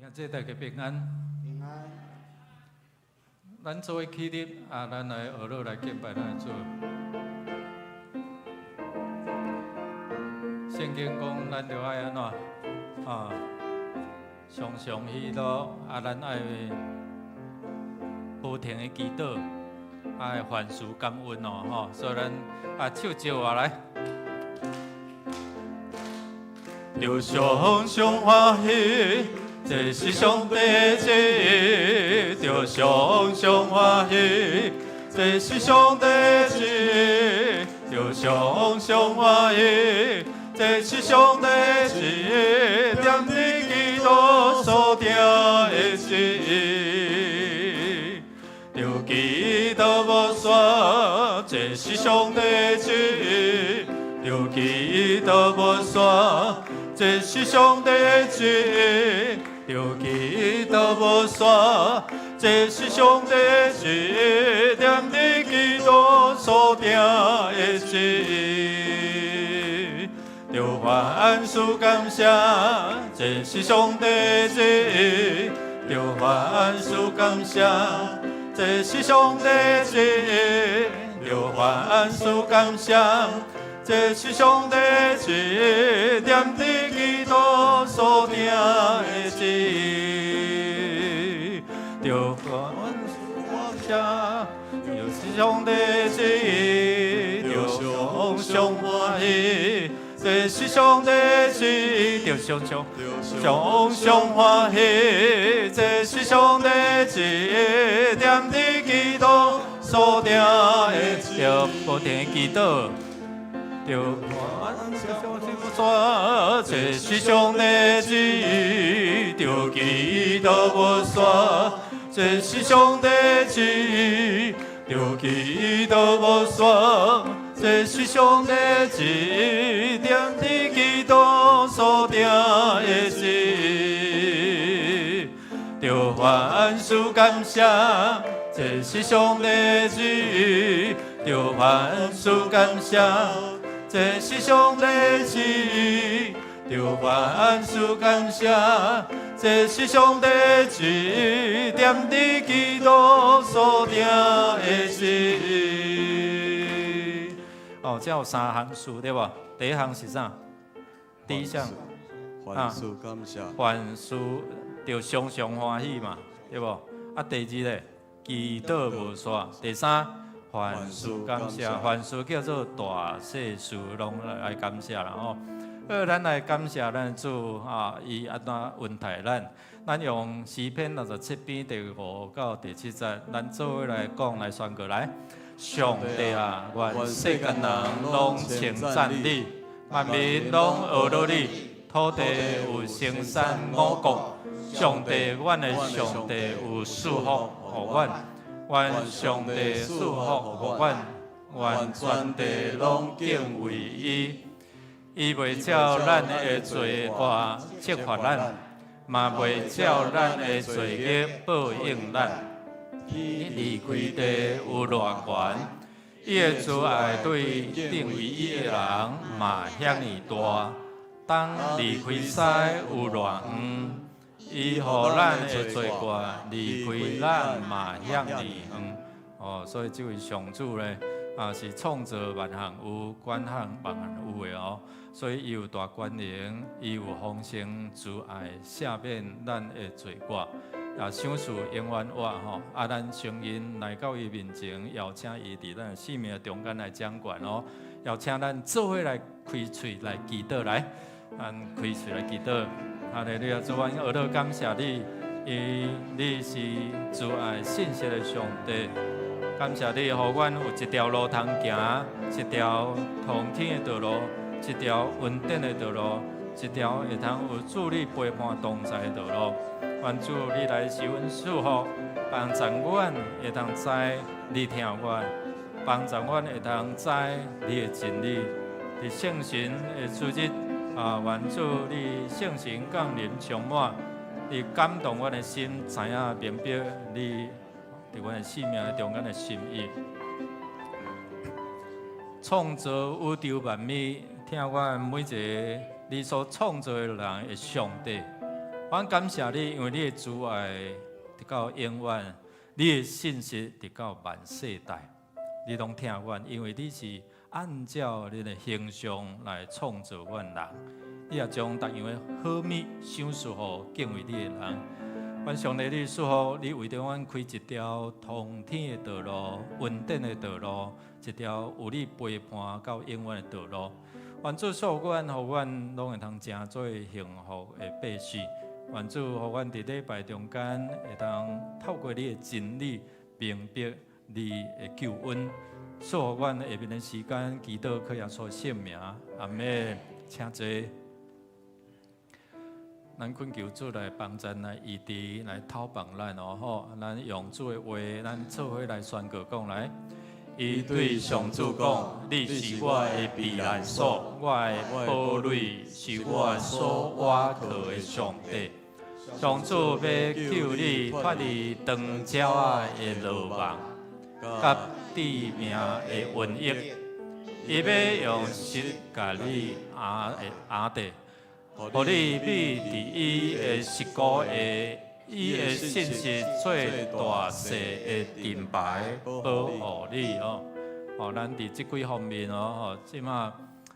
兄弟大家平安。平安。咱做伙起立啊，咱來學樂來敬拜咱的主。聖經講，咱著愛按怎啊？常常喜樂啊，咱愛無停的祈禱，愛凡事感恩哦，吼。所以咱啊，手招我來。著常常歡喜，這是上帝旨意。著常常歡喜，這是上帝旨意。著常常歡喜，這是上帝旨意。踮佇基督所定的旨意，著祈禱無煞，這是上帝旨意。著祈禱無煞，這是上帝旨意。著祈禱無煞，這是上帝旨意。踮佇基督所定的旨意，著凡事感謝，這是上帝旨意。著凡事感謝，這是上帝旨意。著凡事感謝，這是上帝旨意，踮佇基督所定的旨意，著凡事感謝，這是上帝旨意，著常常歡喜，這是上帝旨意，著常常常常歡喜，這是上帝旨意，踮佇基督所定的旨意，無停的祈禱。著凡這是上帝旨意，著祈禱無煞，這是上帝旨意，著祈禱無煞，這是上帝旨意，踮佇基督所定的旨意，著凡事感謝，這是上帝旨意，著凡事感謝，這是上帝旨意，著凡事感謝，這是上帝旨意，踮佇基督所定的旨意。哦，這有三項事對無？第一項是啥？第一項，凡事感謝。凡事著常常歡喜嘛，對無？啊，第二咧，祈禱無煞。第三，凡事感謝，凡事叫做大細事攏來感謝啦吼。好，咱來感謝咱主啊，伊按怎恩待咱？咱用詩篇67篇第5到第7節，咱做伙來講來宣告來。上帝啊，願世間人攏稱讚你，萬民攏學樂你，土地有生產五穀。上帝，阮的上帝有賜福予阮，願上帝賜福予阮，願全地攏敬畏伊。伊袂照咱的罪過責罰咱，嘛袂照咱的罪孽報應咱。天離開地有偌懸，伊的慈愛對敬畏伊的人嘛遐爾大。東離開西有偌遠，伊予咱的罪過離開咱嘛遐爾遠。哦，所以這位上主咧，啊是創造萬項有、管轄萬項有的哦。所以伊有大權能，伊有豐盛慈愛，赦免咱的罪過，也賞賜永遠活吼。啊，咱承認來到伊面前，邀請伊佇咱生命中間來掌權哦。邀請咱做伙來開喙來祈禱來，咱開喙來祈禱。哈利路亞，主，阮學樂感謝你，因你是慈愛信實的上帝。感謝你，予阮有一條路通行，一條通天的道路，一條恩典的道路，一條會通有主你陪伴同在的道路。願主你來賜阮祝福，幫助阮會通知你疼阮，幫助阮會通知你的真理。佇聖神的主日啊，願主你聖神降臨充滿，你感動阮的心，知影明白你佇阮的生命中間的心意。創造宇宙萬物，疼阮每一個你所創造的人的上帝，阮感謝你，因為你的慈愛直到永遠，你的信實直到萬世代，你攏疼阮，因為你是按照你的形象來創造阮人，你也將逐樣的好物賞賜予敬畏你的人。願上帝你賜福，你為著阮開一條通天的道路、穩定的道路，一條有你陪伴到永遠的道路。願主賜福阮，予阮攏會通成做幸福的百姓。願主予阮佇禮拜中間會當透過你的真理明白你的救恩。賜福阮下面的時間，祈禱靠耶穌聖名，阿們，請坐。咱懇求主來幫贊，來醫治，來透放咱哦吼！咱用主的話，咱做伙來宣告講來。伊對上主講：你是我的避難所，我的堡壘，是我所倚靠的上帝。上主欲救你脫離長鳥仔的羅網，佮致命的瘟疫。伊欲用璽共你銜的銜著。予你比佇伊的實骨的伊的信實做大細的盾牌保護你哦。哦，咱佇這幾方面哦，吼，這馬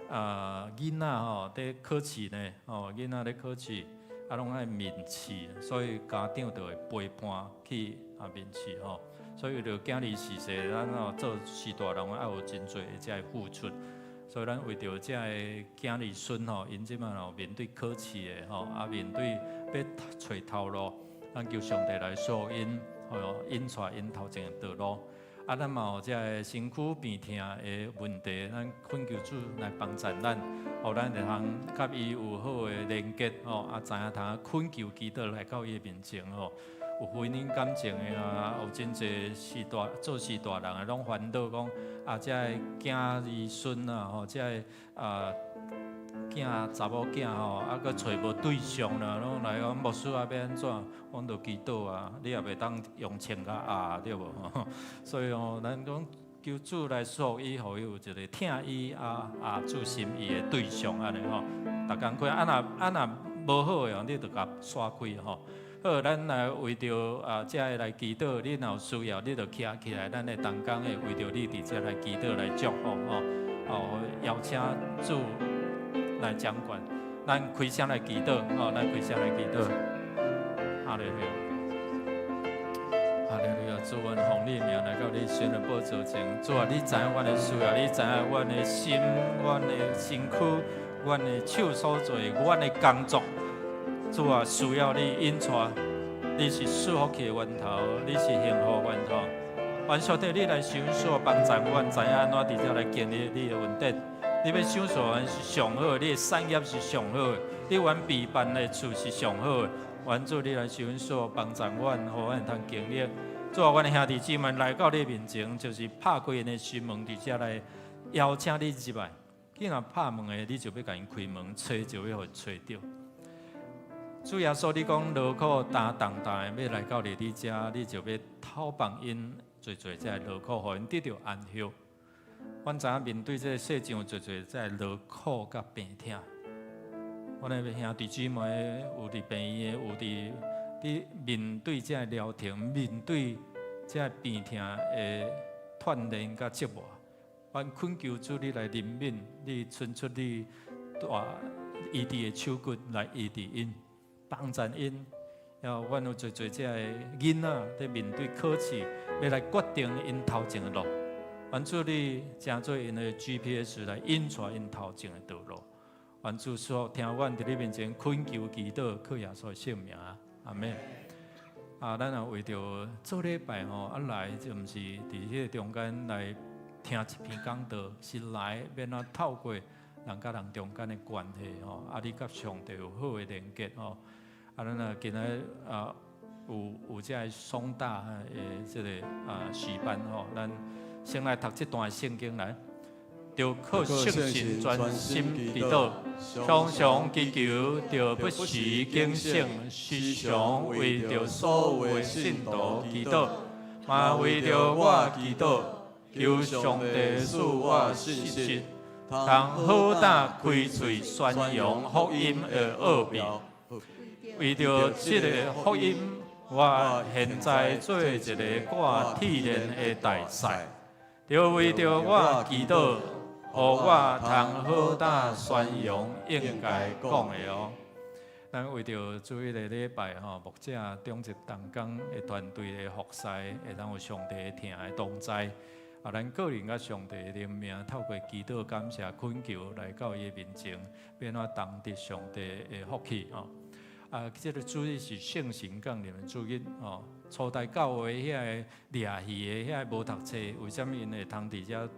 啊囡仔吼佇考試呢，吼囡仔咧考試，啊攏愛面試，所以家長就會陪伴去啊面試吼。所以為著囝兒順勢，咱哦做序大人愛有真濟的這个付出。所以咱為著這个囝兒孫吼，𪜶這馬吼面對考試的吼，啊面對欲揣頭路，咱求上帝來賜福𪜶，吼引帶𪜶頭前的道路。啊，咱嘛有這个身軀病痛的問題，咱懇求主來幫助咱，予咱會通佮伊有好的連結吼，啊知影通懇求祈禱來到伊的面前吼。有婚姻感情的啊，有真濟序大做序大人的攏煩惱講啊，這个囝兒孫啊，吼，這个啊囝查某囝吼，啊閣揣無對象啦，攏來講牧師啊欲按怎？阮就祈禱啊，你也袂當用槍共壓對無？所以哦，咱講求主來賜福伊，予伊有一個疼伊啊啊主心意的對象按呢吼。逐工看啊若啊若無好的，你就共煞開吼。好，咱來為著啊，這个來祈禱，你若有需要，你就徛起來，咱會同工會為著你佇遮來祈禱來祝福吼。哦，邀請主來掌管，咱開聲來祈禱，吼，咱開聲來祈禱。哈利路亞，哈利路亞，主，阮奉你名來到你聖的寶座前，主啊，你知影阮的需要，你知影阮的心、阮的身軀、阮的手所做、阮的工作。主啊，需要你引帶，你是賜福氣的源頭，你是幸福的源頭。願上帝你來賞賜幫助阮，知影按怎佇遮來經歷你的恩典。你欲賞賜阮是上好的，你的產業是上好的，你阮備辦的厝是上好的。願主你來賞賜幫助阮，予阮會通經歷。主啊，阮的兄弟姊妹來到你面前，就是拍開𪜶的心門，佇遮來邀請你入來。既然拍門的，你就欲共𪜶開門，揣就欲予揣著。主耶穌，你講勞苦擔重擔的，欲來到你遮，你就欲透放𪜶濟濟這个勞苦，予𪜶得著安息。阮知影面對這个世上濟濟這个勞苦佮病痛，阮的兄弟姊妹有佇病院的，有佇面對這個療程，面對這個病痛的鍛鍊佮折磨。阮懇求主你來憐憫，你伸出你大醫治的手骨來醫治𪜶，幫助𪜶。然後阮有濟濟這个囡仔佇面對考試，欲來決定𪜶頭前的路。願主你成做𪜶的 GPS 來引帶𪜶頭前的道路。願主賜福聽阮佇你面前懇求祈禱，靠耶穌聖名，阿們。啊，咱也為著做禮拜吼，啊來就毋是佇彼个中間來聽一篇講道，是來欲按怎透過人佮人中間的關係吼，啊，你佮上帝有好的連結吼。啊，咱啊今仔啊有這个雙大的這个啊詩班吼，咱先來讀這段聖經來。著靠聖神專心祈禱，常常祈求，著不時警醒，時常為著所有的信徒祈禱，嘛為著我祈禱，求上帝賜我信實，通好膽開喙宣揚福音的奧秘。為著這个福音，我現在做一个掛鐵鏈的大使。著為著我祈禱，予我通好膽宣揚應該講的哦。咱為著主日的禮拜吼，牧者長執同工的團隊的服侍，會當有上帝疼的同在。啊，咱個人佮上帝的靈命，透過祈禱、感謝、懇求，來到伊的面前，欲按怎同得上帝的福氣吼。啊，這个主日是聖神降臨的主日吼。初代教會遐个掠魚的遐个無讀冊，為啥物𪜶會通佇遮？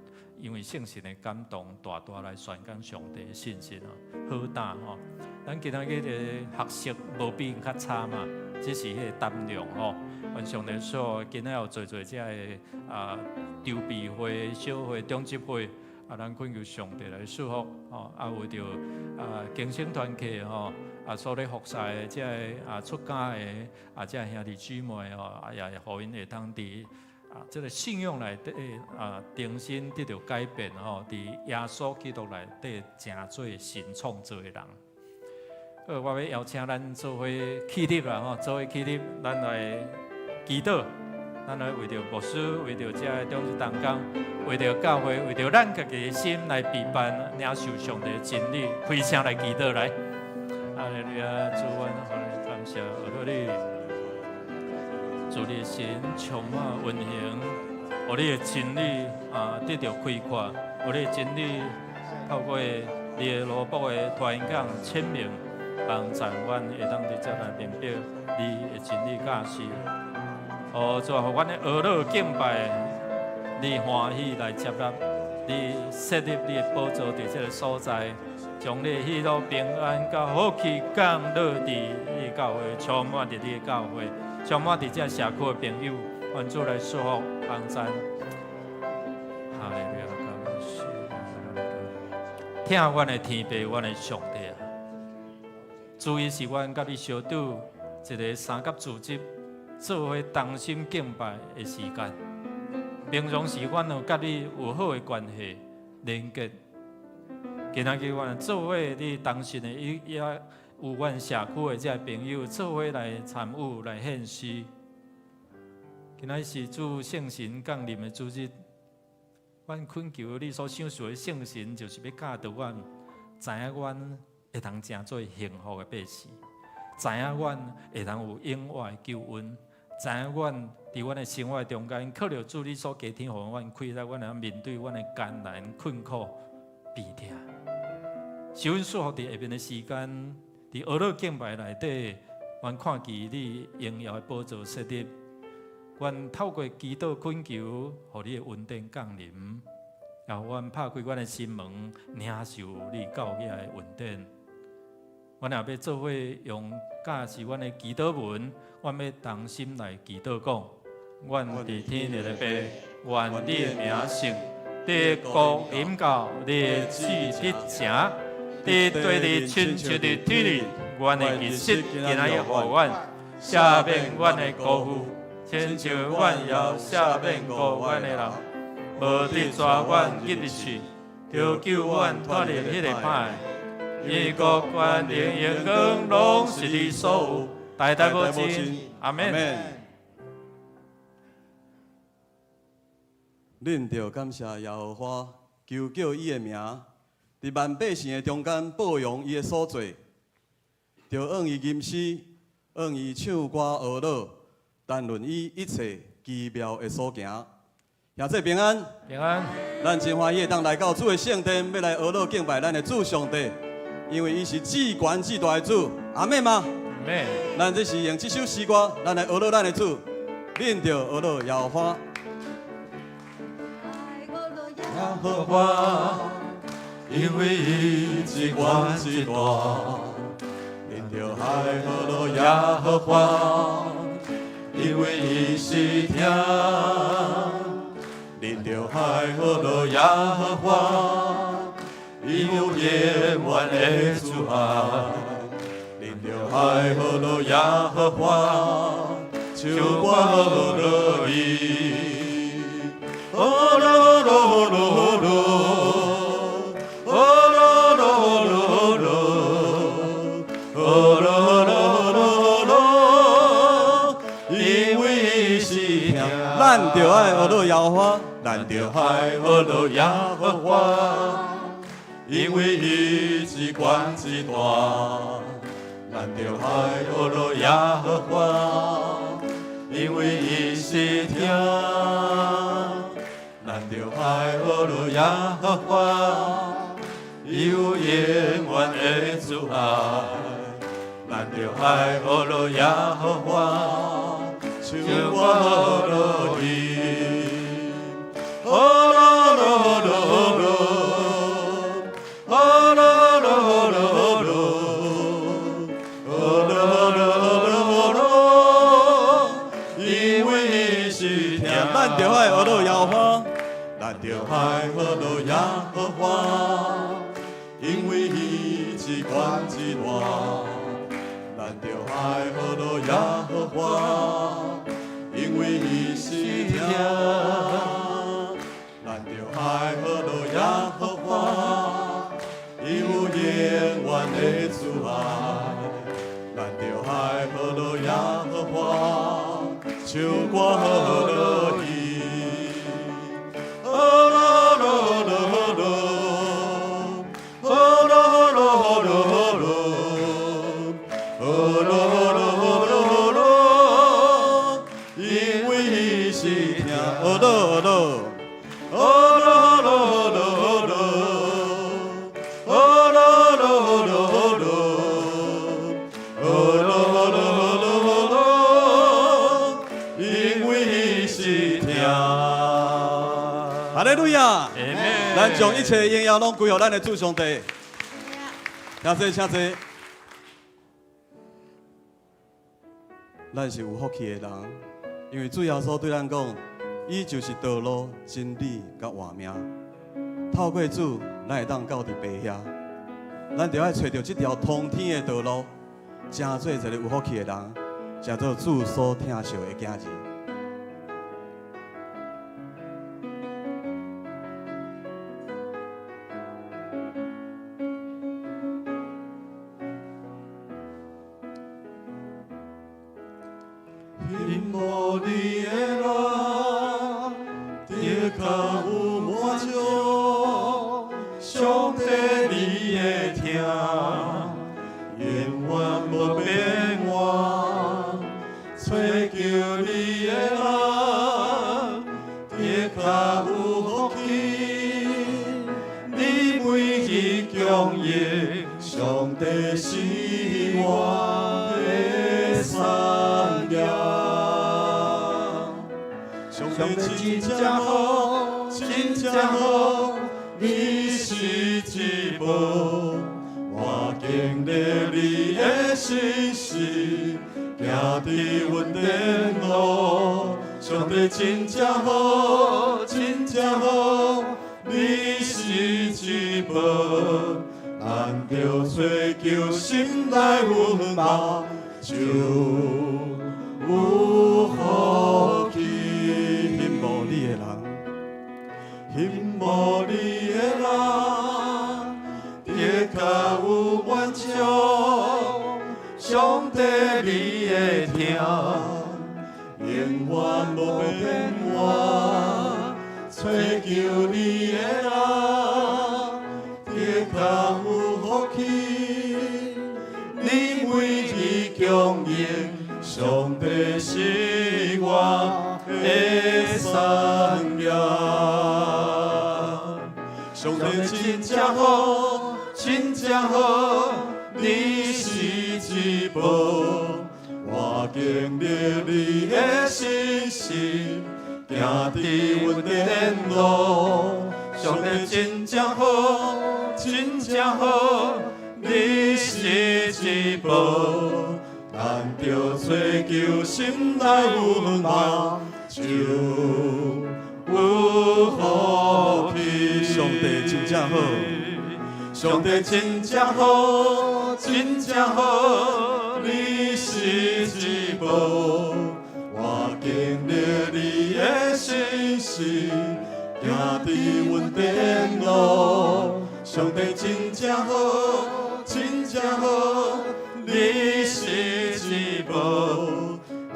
因為聖神的感動，大大來宣講上帝的信息哦，好膽吼。咱今仔日的學識無比𪜶較差嘛，只是彼个膽量吼。願上帝說，今仔有濟濟遮个啊籌備會、小會、長執會，啊，咱懇求上帝來賜福吼。啊，為著啊更新團契吼，啊所咧服侍的遮个啊出家的啊遮兄弟姊妹吼，啊也會予𪜶會通佇啊這个信仰內底啊重新得著改變吼，佇耶穌基督內底成做新創造的人。好，我欲邀請咱做伙起立啦吼，做伙起立，咱來祈禱，咱來為著牧師，為著遮个長執同工，為著教會，為著咱家己的心來備辦領受上帝的真理，開聲來祈禱來。哈利路亞，主，阮來感謝阿羅你，主你的神充滿恩惠，予你的真理啊得著開闊，予你的真理透過你的奴僕的傳講簽名，幫助阮會當佇遮來明白你的真理教示。哦，主啊，予阮的呵咾敬拜，你歡喜來接納，你設立你的寶座佇這个所在，將你的喜樂平安佮福氣降落佇你的教會，充滿佇你的教會，充滿佇這社區的朋友，願主來祝福幫贊。哈利路亞，感謝。疼阮的天父，阮的上帝啊！主伊是阮佮你相拄一个三甲主日做伙同心敬拜的時間。平常時，阮有佮你有好的關係連結。今仔日阮做伙你同心的，伊也有阮社區的這朋友做伙來參與來獻詩。今仔是主聖神降臨的主日，阮懇求你所賞賜的聖神，就是欲教導阮，知影阮會通成做幸福的百姓，知影阮會通有永活的救恩，知影阮佇阮的生活中間，靠著主你所加添予阮氣力，阮會面對阮的艱難困苦病痛。求阮賜福佇下面的時間，佇呵咾敬拜內底，阮看見你榮耀的寶座設立，阮透過祈禱懇求，予你的恩典降臨，然後阮拍開阮的心門，領受你教育的恩典。阮也欲做伙用教示阮的祈禱文，阮欲同心來祈禱講：阮佇天頂的父，願你的名聖，你的國臨到，你的旨意成，佇地裡親像佇天裡。阮的日食今仔日予阮，赦免阮的過負，親像阮也赦免過阮的人，無得帶阮入去試，著救阮脫離彼个歹的。因國權能榮光攏是你所有，代代無盡。阿們。恁著感謝耶和華，求叫伊的名，佇萬百姓的中間報揚伊的所做，著按伊吟詩，按伊唱歌呵咾，談論伊一切奇妙的所行。兄弟平安，平安。咱真歡喜會當來到主的聖殿，欲來呵咾敬拜咱的主上帝，因為伊是至懸至大的主。阿們嗎？阿們。咱這是用這首詩歌，咱來呵咾咱的主，恁著呵咾耶和華。耶和華，因為伊至懸至大，恁著愛呵咾耶和華，因為伊是疼，恁著愛呵咾耶和華，伊有永遠的慈愛，恁著愛呵咾耶和華，唱歌呵咾伊。呵咾咾咾咾，呵咾咾咾咾，呵咾咾咱著愛學做耶和華，咱著愛學做耶和華，因為伊至懸至大。咱著愛學做耶和華，因為伊是疼。咱著愛學做耶和華，伊有永遠的慈愛。咱著愛學做耶和華，唱歌予伊，哦囉囉囉囉，哦囉囉囉囉，哦囉囉囉囉，因為伊是疼。咱著愛學做耶和華，咱著愛學做耶和華，因為伊至懸至大。咱著愛學做耶和華，因為伊是疼。咱著愛學做耶和華，伊有永遠的慈愛。咱著愛學做耶和華，唱歌予伊。哦囉囉囉囉，哦囉囉囉囉，哦囉囉囉囉，因為伊是疼。哦囉囉，哦囉囉囉囉，哦囉囉囉囉，哦囉囉囉囉，因為伊是疼。哈利路亞！咱將一切榮耀攏歸予咱的主上帝。請坐，請坐。咱是有福氣的人，因為主耶穌對咱講，伊就是道路、真理佮活命。透過主，咱會當到佇父遐。咱著愛揣著這條通天的道路，成做一个有福氣的人，成做主所疼惜的囝兒。羨慕你的人，的確有滿足，上帝你的疼，永遠無變換。揣求你的人，的確有福氣，你每日供應，上帝是我的產業。上帝真正好，真正好，你是至寶，我經歷你的信實，行佇阮前路。上帝真正好，真正好，你是至寶，咱著揣求心內有望，就有福氣。羨慕你的人，羨慕你的人，的確有滿足，上帝你的疼，永遠無變換。揣求你的人，的確有福氣，你每日供應，上帝是我的產業。上帝真正好，真正好，你是至寶，我經歷你的信實，行佇阮前路。上帝真正好，真正好，你是至寶，咱著揣求心內有望，就有福氣。上帝真正好，上帝真正好，真正好，你是至寶，我經歷你的信實，行佇阮前路。上帝真正好，真正好，你是至寶，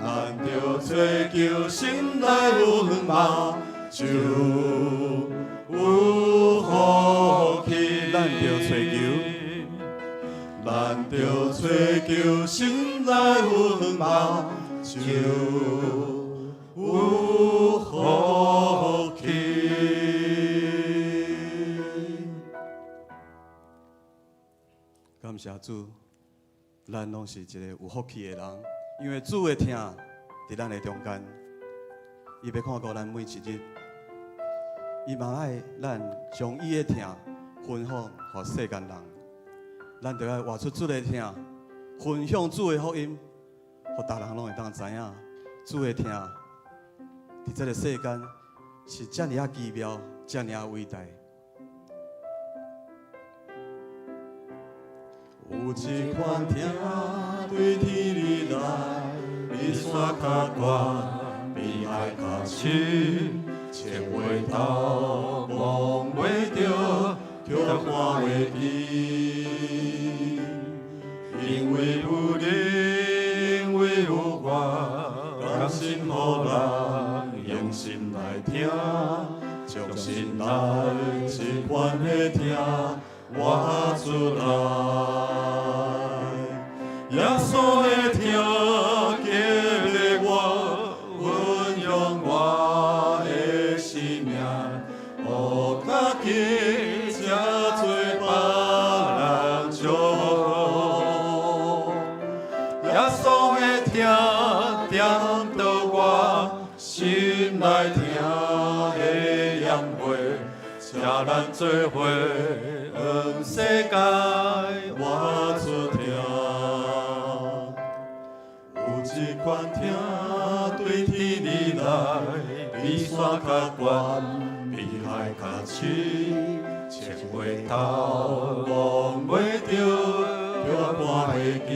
咱著揣揣求心內有望，就有福氣。咱著揣求，咱著揣求心內有望，就有福氣。感謝主，咱攏是一个有福氣的人，因為主的疼佇咱的中間，伊欲看顧咱每一日，伊嘛愛咱將伊的疼分享予世間人，咱著愛活出主的疼，分享主的福音，予逐人攏會當知影主的疼佇這个世間是遮爾仔奇妙，遮爾仔偉大。有一款疼對天而來，比山較懸，比海較深，穿袂透，摸袂著，卻看袂見。因為有你，因為有我，甘心予人用心來聽，將心內這款的疼活出來。耶穌的疼激勵我，分享我的生命，予家己這做別人祝福。耶穌的疼點著我心內疼的炎火，請咱做伙向世界活出疼。有一款疼對天而來，比山較懸，比海較深，穿袂透，摸袂著，卻看會見。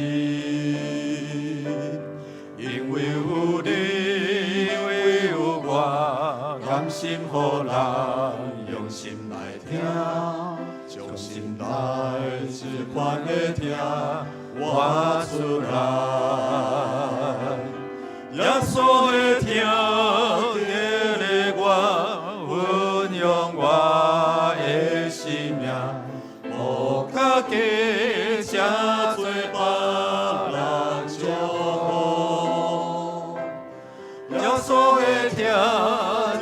因為有你，因為有我，甘心予人用心來聽，將心內這款的疼活出來。耶穌的疼激勵我，分享我的生命，予家己這做別人祝福。耶穌的疼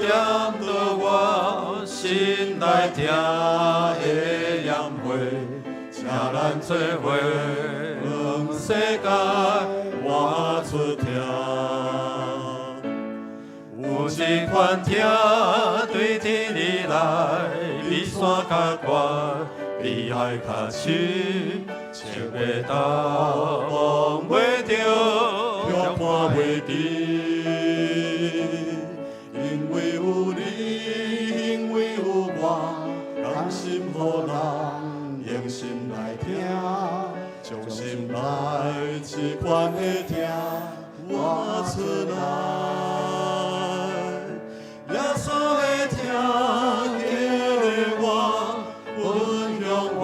點著我心內疼的炎火，請咱做伙向世界活出疼。有一款疼對天而來，比山較懸，比海較深，穿袂透，摸袂著，卻看袂見。因為有你，因為有我，甘心予人用心來聽，將心內這款的疼活出來。耶穌的疼激勵我，分享我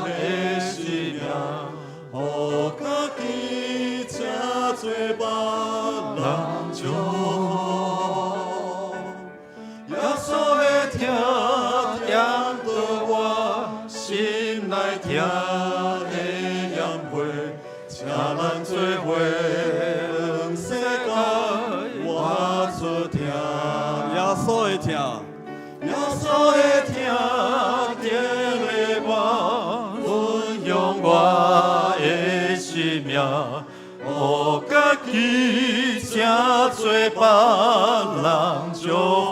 的生命，予家己這做別人祝福。耶穌的疼點著我心內疼的炎火，請咱做伙向世界活出疼。耶穌的疼，耶穌的疼激勵我，分享我的生命，予家己這做別人祝福。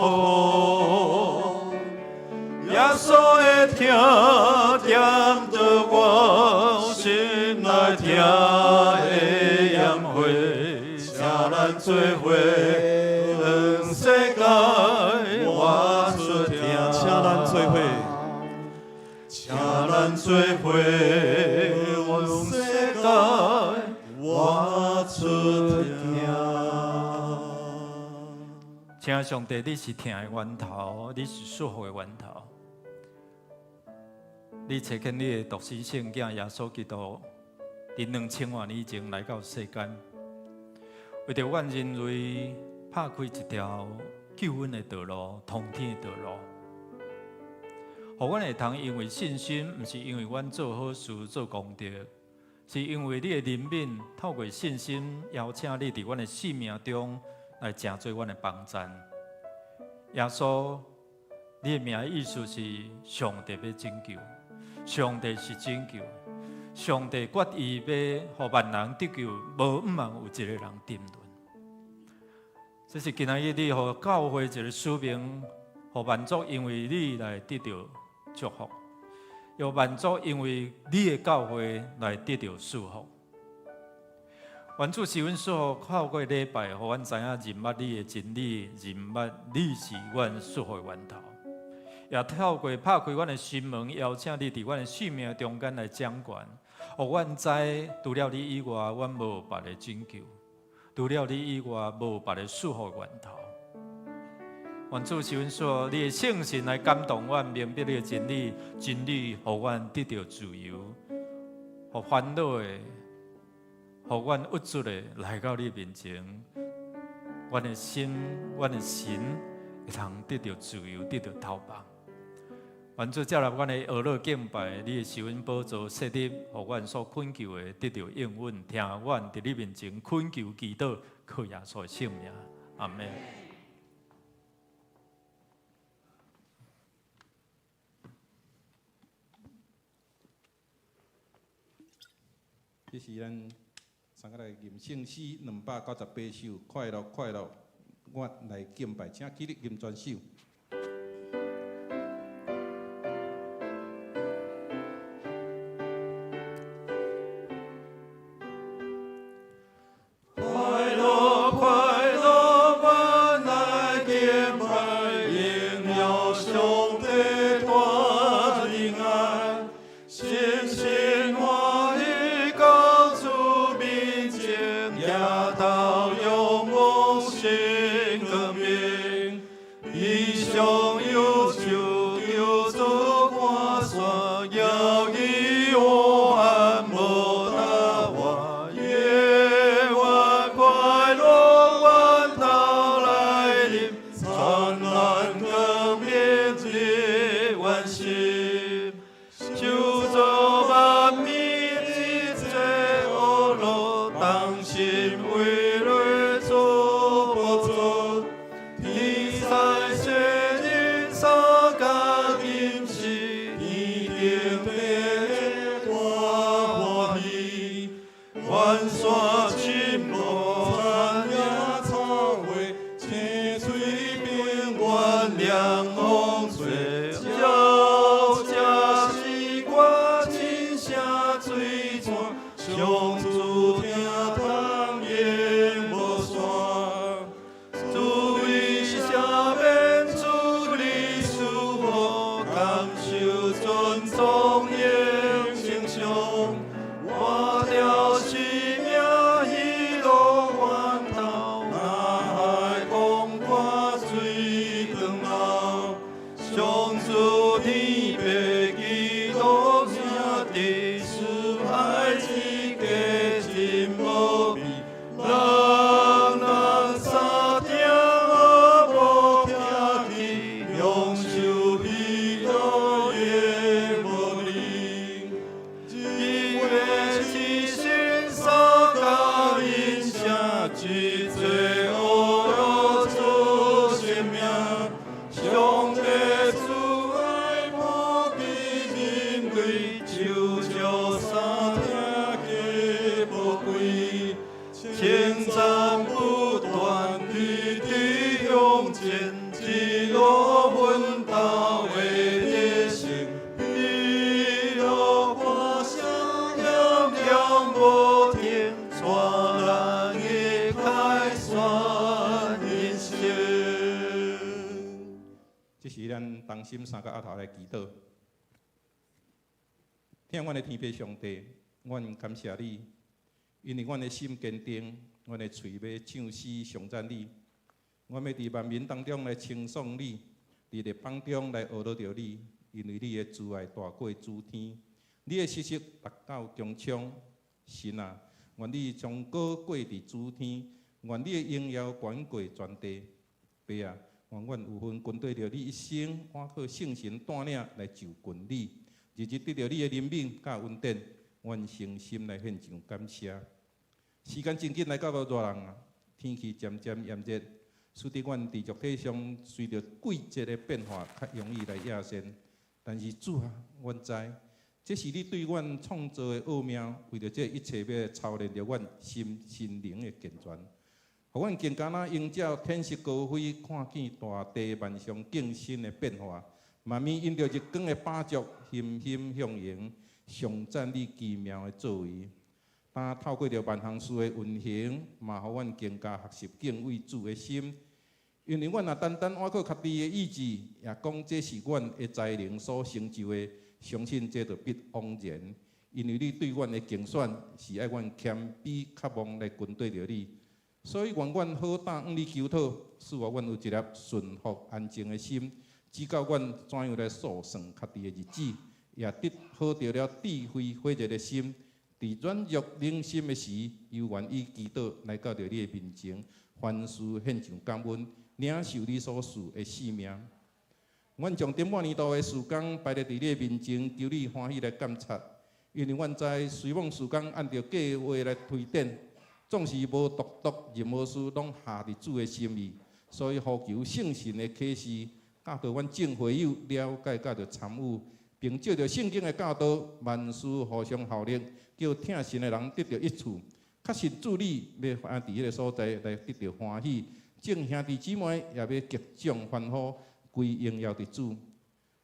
耶穌的疼點著我心內疼的炎火，請咱做伙向世界活出疼。請咱做伙，請咱做伙向世界活出疼。親愛上帝，你是疼的源頭，你是祝福的源頭。你差遣你的獨生聖子耶穌基督，佇2000外年前來到世間，為著阮人類拍開一條救恩的道路，通天的道路，予阮會通因為信心，毋是因為阮做好事做功德，是因為你的憐憫，透過信心邀請你佇阮的生命中來成做阮的幫贊。耶穌，你的名意思是上帝欲拯救，上帝是拯救，上帝決意欲予萬人得救，無毋通有一个人沉淪。這是今仔日你予教會一个使命，予萬族因為你來得著祝福，予萬族因為你的教會來得著祝福。願主賜阮祝福，透過禮拜，予阮知影認捌你的真理，認捌你是阮祝福的源頭。也透過拍開阮的心門，邀請你佇阮的生命中間來掌權，予阮知除了你以外，阮無別个拯救；除了你以外，無別个祝福源頭。願主賜阮說，你的聖神來感動阮，明白你的真理，真理予阮得著自由，予煩惱的，予阮鬱卒的來到你面前，阮的心，阮的神會通得著自由，得著透放。願主接納阮的哀樂敬拜，你的施恩寶座設立，予阮所懇求的得著應允，聽阮佇你面前懇求祈禱，靠耶穌的聖名，阿們。這是咱三個來吟聖詩298首，快樂快樂，我來敬拜，請起立吟全首。快樂快樂，我來敬拜，榮耀上帝大仁愛，深深歡喜到主面前，舉頭仰望新光明，伊上右手求主看山，搖伊黑暗無答案，夜晚快樂源頭來臨，燦爛光明入阮心，手做萬民一切惡樂，同心為禮主寶座，天使聖人三加吟詩，天頂地大歡喜，遠山深谷田野草花，青翠平原涼風吹，鳥聲詩歌親聲水泉，上主聽通永無散。主為赦免，主你賜福，感受尊崇永成上，活著生命喜樂源頭，哪海廣闊水長流，上主天父基督聖弟，慈愛之家真無比，人人三聽無撇棄，享受喜樂永無離。日月七星三加音聲，一切惡樂主聖名，上帝慈愛普及人類，手照三聽極寶貴，稱讚不斷，直直向前，一路奮鬥的得勝，喜樂歌聲響響無停，帶咱去凱旋人生。這是咱同心三個阿頭來祈禱。疼阮的天父上帝，阮感謝你，因為阮的心堅定，阮的喙欲唱詩頌讚你，阮欲佇萬民當中來稱頌你，佇列邦中來呵咾著你，因為你的慈愛大過諸天，你的信實達到穹蒼。神啊，願你將高過佇諸天，願你的榮耀懸過全地。爸啊，願阮有份跟綴著你一生，倚靠聖神帶領來就近你，日日得著你的憐憫佮恩典，阮誠心來獻上感謝。時間真緊來到熱人啊，天氣漸漸炎熱，使得阮佇肉體上隨著季節的變化較容易來厭糝。但是主啊，阮知這是你對阮創造的奧妙，為著這一切欲操練著阮心身靈的健全，予阮更加若應照天色高飛，看見大地萬象更新的變化，慢慢因著日光的飽足，欣欣向榮，頌讚你奇妙的作為。當透過著萬項事的運行，嘛予阮更加學習敬畏主的心。因為阮若單單倚靠家己的意志，也講這是阮的才能所成就的，相信這就必枉然。因為你對阮的揀選是愛阮謙卑渴望來跟綴著你，所以願阮好膽向你求討，賜予阮有一粒順服安靜的心，指教阮怎樣來數算家己的日子，也得好著了智慧火熱的心。佇軟弱冷心的時，猶願意祈禱來到著你的面前，凡事獻上感恩，領受你所賜的性命。阮將頂半年度的事工擺佇你的面前，求你歡喜來鑒察。因為阮知，雖罔事工按著計劃來推展，總是無獨獨任何事攏合佇主的心意。所以呼求聖神的啟示，教導阮眾會友了解，佮著參與，並藉著聖經的教導，萬事互相效力，叫疼神的人得著益處。確實主你欲佇彼个所在來得著歡喜，眾兄弟姊妹也欲擊掌歡呼，歸榮耀佇主。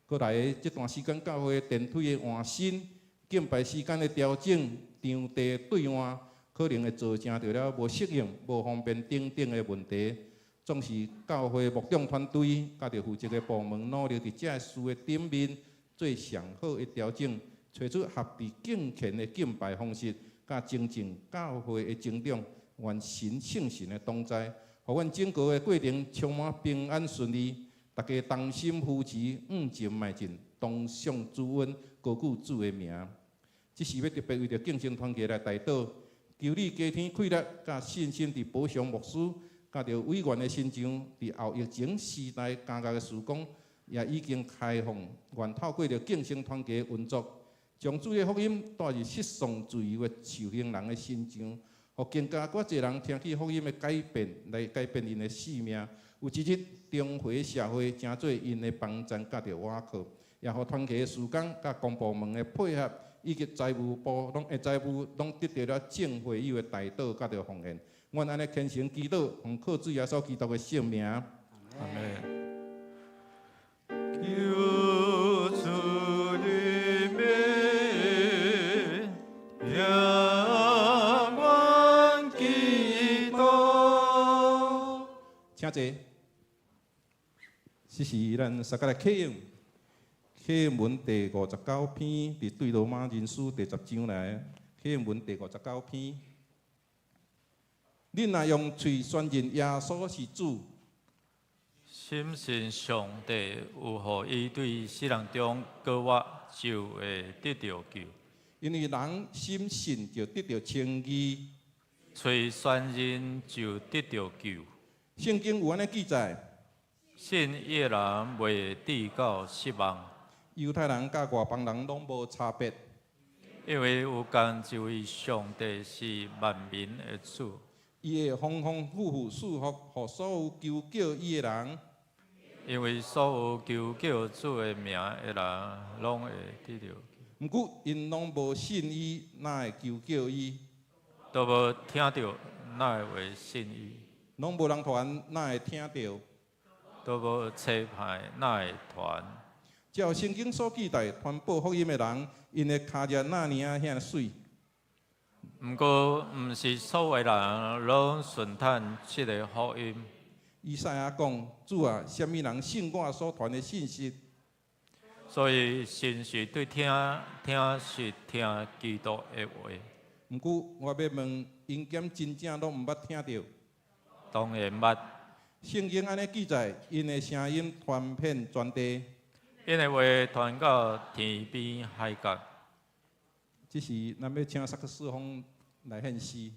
閣來這段時間，教會電梯的換新、敬拜時間的調整、場地對換，可能會造成著了無適應、無方便等等的問題。總是教會牧長團隊佮著負責的部門努力佇這事的頂面做上好的調整，揣出合佇敬虔的敬拜方式，佮增進教會的成長，願神聖神的同在，予阮整個的過程充滿平安順利，大家同心扶持，向前邁進，同享主恩，高舉主的名。這是欲特別為著敬虔團契來代禱，求你加添氣力，佮信心佇保祥牧師，佮著委員的身上，佇後疫情時代監獄的事工，也已經開放，願透過著敬虔團契運作，將主的福音帶入失喪自由的受刑人的身上，予更加閣濟人聽見福音的改變，來改變𪜶的性命。有一日，重回社會，成做𪜶的幫贊佮著倚靠，也予團契的事工佮公部門的配合，以及財務部攏的財務攏得著了眾會友的代禱佮著奉獻。阮按呢虔誠祈禱，奉靠主耶穌基督的聖名。阿門。求主憐憫，聽阮祈禱。請坐。這是咱相佮來啟用，啟用文第59篇，佇對羅馬人書第10章來。啟用文第五十九篇。恁若用喙宣認耶穌是主，深信上帝有予伊對死人中閣活，就會得著救。因為人心信就得著稱義。喙宣認就得著救。聖經有按呢記載：信伊的人袂致到失望。猶太人佮外邦人攏無差別，因為有仝一位上帝是萬民的主。伊會豐豐富富賜福，予所有求叫伊的人。因為所有求叫主的名的人，攏會得著。毋過𪜶攏無信伊，哪會求叫伊？都無聽著，哪會信伊？攏無人傳，哪會聽著？都無差派，哪會傳？照聖經所記載，傳報福音的人，𪜶的跤跡若爾遐媠。毋過，毋是所有人攏順趁這个福音。以賽亞講：主啊，啥物人信我所傳的信息？所以，信是對聽，聽是聽基督的話。毋過，我欲問，𪜶敢真正攏毋捌聽著？當然捌。聖經按呢記載，𪜶的聲音傳遍全地，𪜶的話傳到天邊海角。這時，咱欲請薩克斯風來獻詩。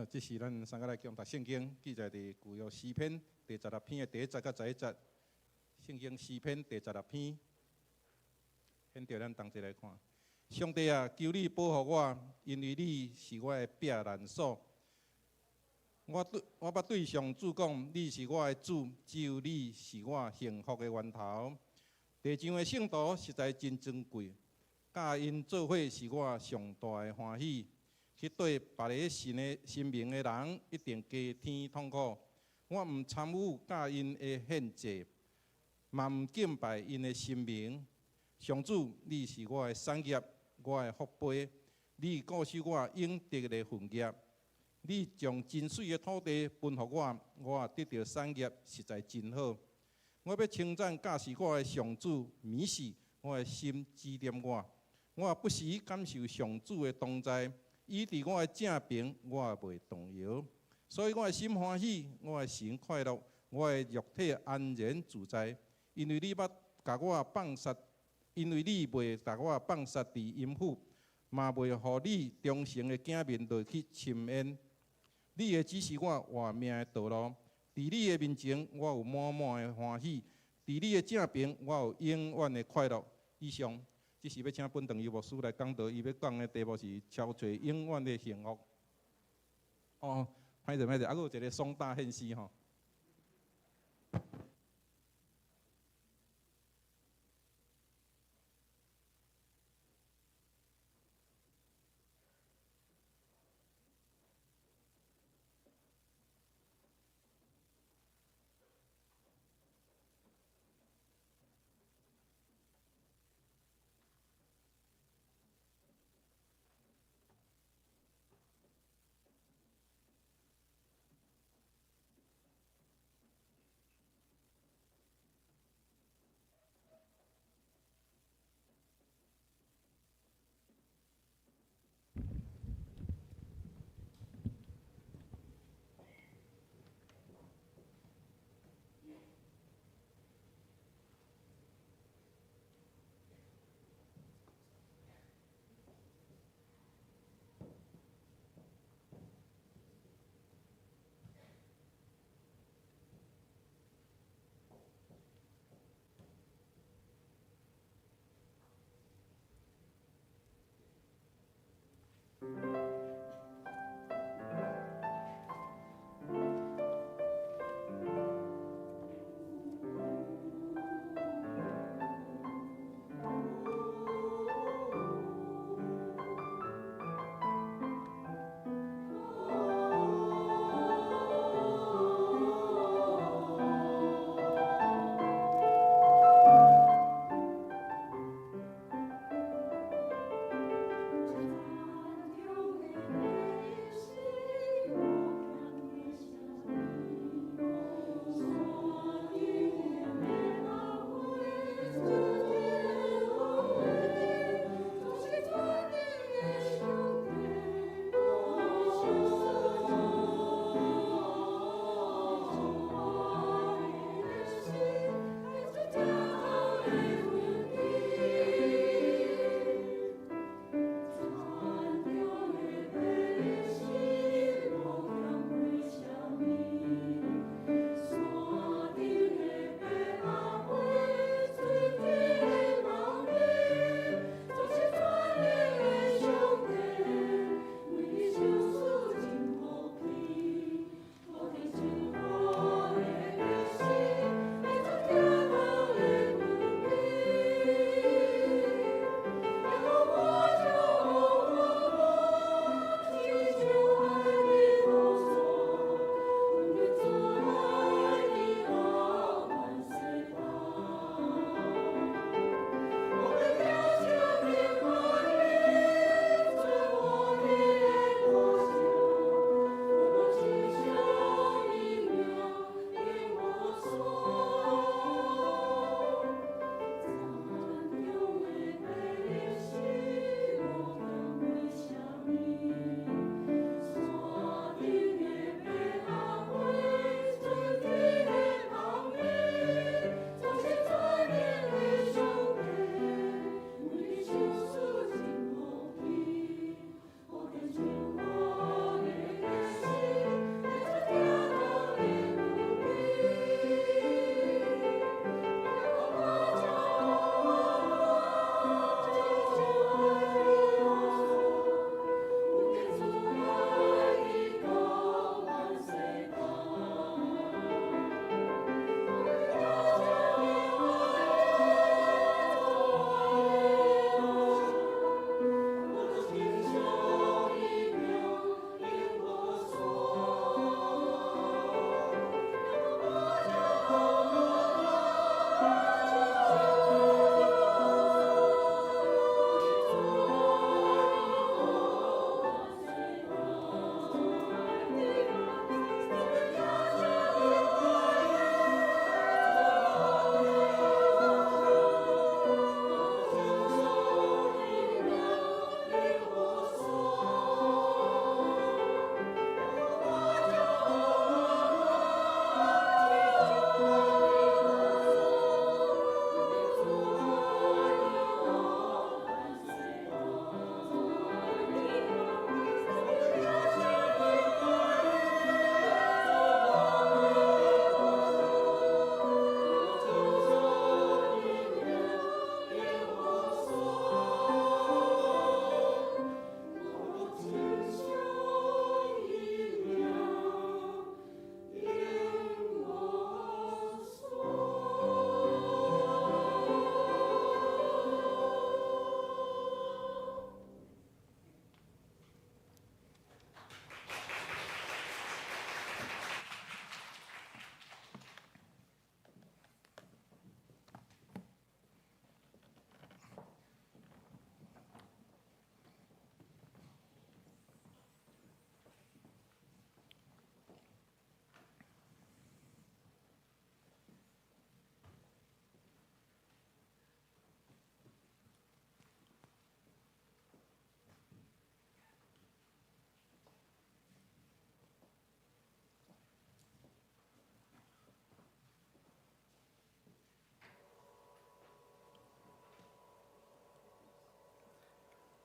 好，這時咱三個來共讀聖經，記載佇舊約詩篇第十六篇的第一節佮十一節。聖經詩篇第十六篇，現著咱同齊來看。上帝啊，求你保護我，因為你是我的避難所。我捌對上主講，你是我的主，只有你是我幸福的源頭。地上的聖徒實在真尊貴，佮𪜶做伙是我上大的歡喜。去對別个神的神明的人，一定加添痛苦。我毋參與佮𪜶的獻祭，嘛毋敬拜𪜶的神明。上主，你是我的產業，我的福杯，你固守我應得的份業。你將真媠的土地分予我，我得著產業實在真好。我欲稱讚教示我的上主，免死，我的心指點我。我不時感受上主的同在，伊佇我的正爿，我袂動搖。所以我的心歡喜，我的神快樂，我的肉體安然自在，因為你捌共我放殺，因為你袂共我放殺佇陰府，嘛袂予你忠誠的子民落去深淵。你會指示我活命的道路，佇你的面前，我有滿滿的歡喜；佇你的正爿，我有永遠的快樂。以上，這是欲請本堂尤牧師來講道，伊欲講的題目是超揣永遠的幸福。哦，歹勢歹勢，猶閣有一个雙大獻詩吼。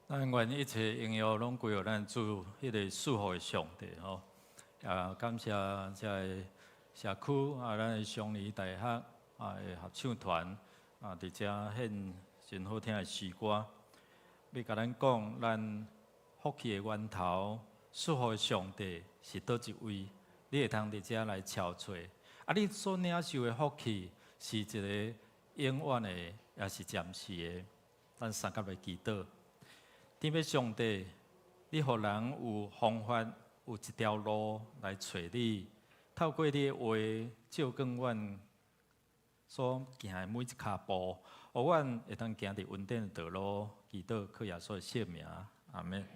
咱願一切榮耀攏歸予咱主，彼个賜福的上帝吼。啊，感謝這个社區啊，咱的雙語大學啊的合唱團啊，佇遮獻真好聽的詩歌，欲共咱講，咱福氣的源頭，賜福的上帝是佗一位？你會通佇遮來敲揣。啊，你所領受的福氣是一个永遠的，抑是暫時的？咱相佮來祈禱。天父上帝，你予人有方法，有一條路來揣你，透過你的話照光阮所行的每一跤步，予阮會當行佇穩定的道路。祈禱靠耶穌的聖名，阿門。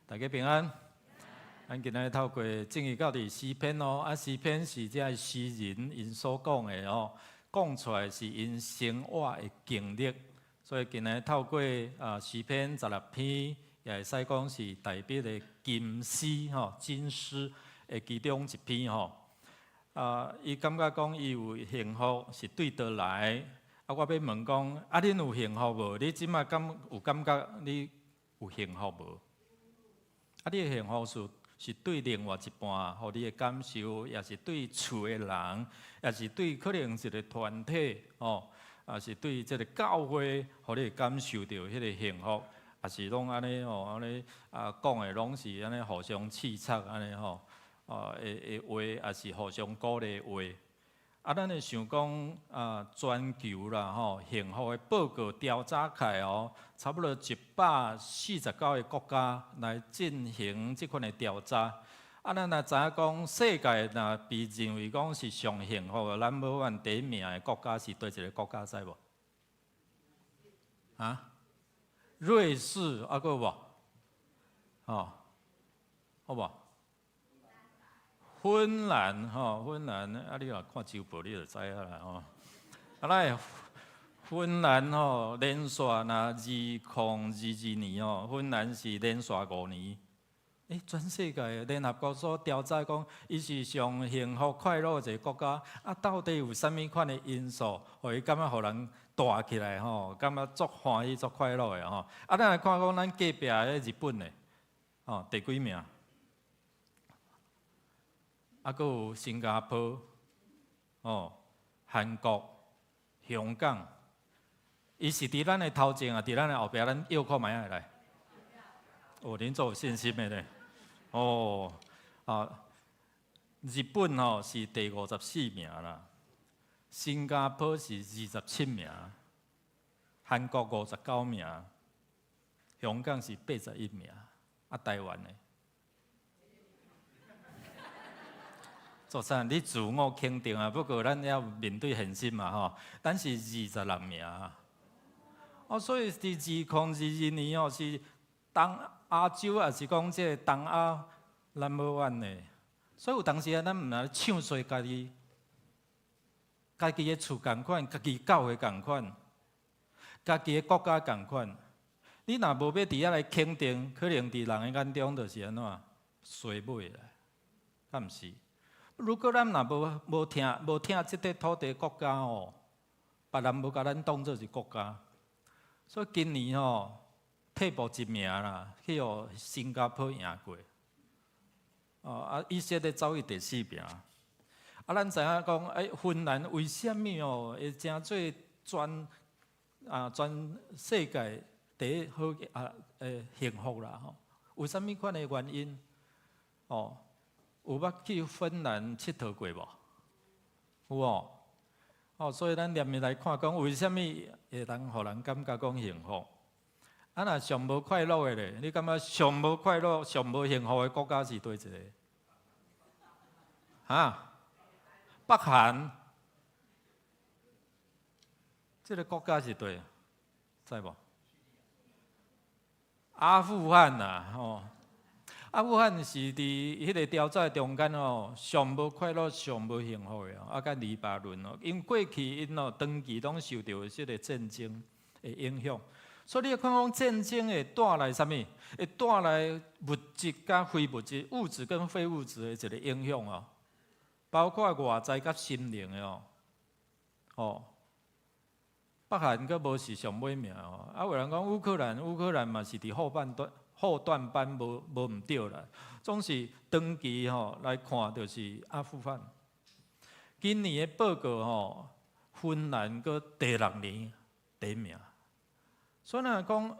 大家平安。咱今仔日透過進入到佇詩篇哦，啊，詩篇是這个詩人𪜶所講的哦，講出來是𪜶生活的經歷。所以今仔日透過啊詩篇16篇，也會使講是大衛的金詩吼，金詩的其中一篇吼。啊，伊感覺講伊有幸福是對佗來？啊，我欲問講，啊，恁有幸福無？你這馬敢有感覺你有幸福無？啊，你的幸福是對另外一半，予你的感受，抑是對厝的人，抑是對可能一個團體，吼，抑是對這个教會，予你感受著彼个幸福，抑是攏按呢吼，按呢啊講的攏是按呢互相刺插按呢吼，啊的話，抑是互相鼓勵的話。啊，咱會想講啊，全球啦吼，幸福的報告調查起來哦，差不多149個國家來進行這款的調查。啊，咱若知影講，世界若被認為講是上幸福的，咱無按第一名的國家是佗一个國家，知無？啊？瑞士啊，閣有無？吼，好無？芬蘭吼，芬蘭啊，你若看周報，你就知影啦吼。啊，來芬蘭吼，連續若2022年吼，芬蘭是連續5年。欸，全世界聯合國所調查講，伊是上幸福快樂的一个國家。啊，到底有啥物款的因素，予伊感覺予人帶起來吼，感覺足歡喜、足快樂的吼？啊，咱來看講，咱隔壁的日本的，吼，第幾名？啊，閣有新加坡，哦，韓國、香港，伊是佇咱的頭前啊，佇咱的後壁，咱臆看覓仔來。哦，恁足有信心的咧。哦，啊，日本吼是第54名啦，新加坡是27名，韓國59名，香港是81名，啊，台灣呢？做啥？你自我肯定啊，不過咱要面對現實嘛吼。咱是26名，哦，所以佇2022年哦，是東亞洲，抑是講這个東亞 number one 的。所以有當時啊，咱毋通唱衰家己，家己的厝仝款，家己教會仝款，家己的國家仝款。你若無欲佇遐來肯定，可能佇人的眼中就是按怎衰尾啦，敢毋是？如果咱若無疼這塊土地國家哦，別人無共咱當做是國家，所以今年吼退步一名啦，去予新加坡贏過。哦啊，以色列走去第四名。啊，咱知影講，欸，芬蘭為啥物哦會成做全世界第一好啊？欸，幸福啦吼？有啥物款的原因？哦？有捌去芬蘭𨑨迌過無？有哦。哦，所以咱連入來看講，為啥物會當予人感覺講幸福？啊，若上無快樂的咧，你感覺上無快樂、上無幸福的國家是佗一个？哈？北韓？這个國家是佗？知無？阿富汗啊，吼。阿富汗是佇彼个調查中間哦，上無快樂、上無幸福的哦。啊，佮黎巴嫩哦，因過去𪜶哦長期攏受著這个戰爭的影響，所以你看講戰爭會帶來啥物？會帶來物質佮非物質、物質跟非物質的一个影響哦，包括外在佮心靈的哦，哦。北韓閣無是上尾名哦。啊，有人講烏克蘭，烏克蘭嘛是佇後半段後段班無無毋對啦。總是長期吼來看，就是阿富汗。今年的報告吼，芬蘭閣第六年第一名。所以若講，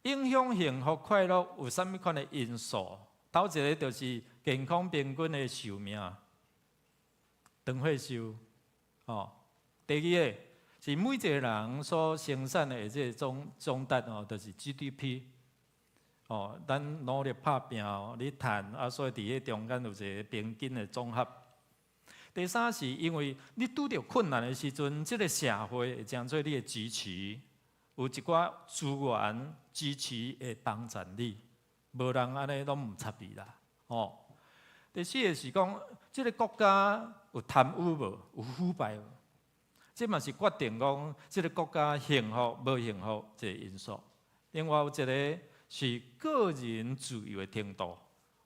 影響幸福快樂有啥物款的因素？頭一个就是健康平均的壽命，長歲壽，吼。第二个是每一个人所生產的這个總值哦，就是 GDP。哦，咱努力拍拚哦，咧趁啊，所以佇彼中間有一个平均的總和。第三是因為你拄著困難的時陣，這个社會會成做你的支持，有一寡資源支持會幫助你，無人按呢攏毋插你啦，吼。第四个是講，這个國家有貪污無？有腐敗無？這嘛是決定講這个國家幸福無幸福一个因素。另外有一个是個人自由的程度。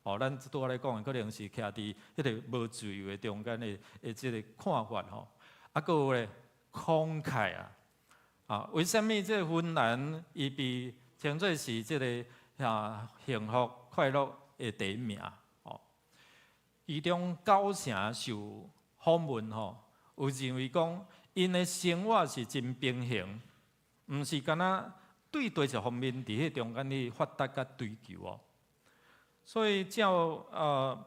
哦，咱拄仔咧講的可能是徛佇彼个無自由的中間的這个看法吼。啊，閣有咧慷慨啊，啊，為啥物這个芬蘭伊被稱做是這个幸福快樂的第一名？哦，其中九成受訪問吼，有認為講𪜶的生活是真平衡，毋是干焦對佗一方面佇彼中間去發達佮追求哦。所以照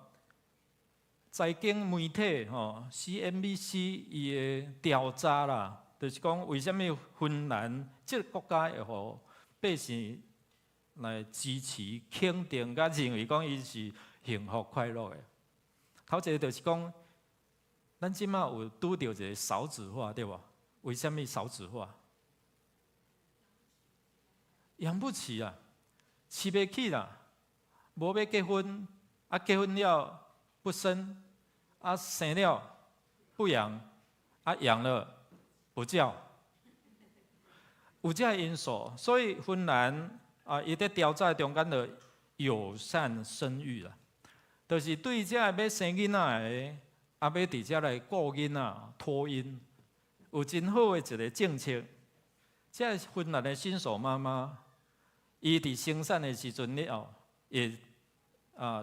財經媒體吼 CNBC 伊的調查啦，就是講為啥物芬蘭這个國家會予百姓來支持、肯定，佮認為講伊是幸福快樂的。頭一个就是講，咱這馬有拄著一个少子化，對無？為啥物少子化？養不起啊，飼袂起啦，無欲結婚，啊結婚了不生，啊生了不養，啊養了不教，有這个因素，所以芬蘭啊，伊佇調查中間的友善生育啦，就是對這个欲生囡仔的，啊欲佇遮來顧囡仔、托嬰，有真好的一个政策。這个芬蘭的新手媽媽，伊佇生產的時陣了後，會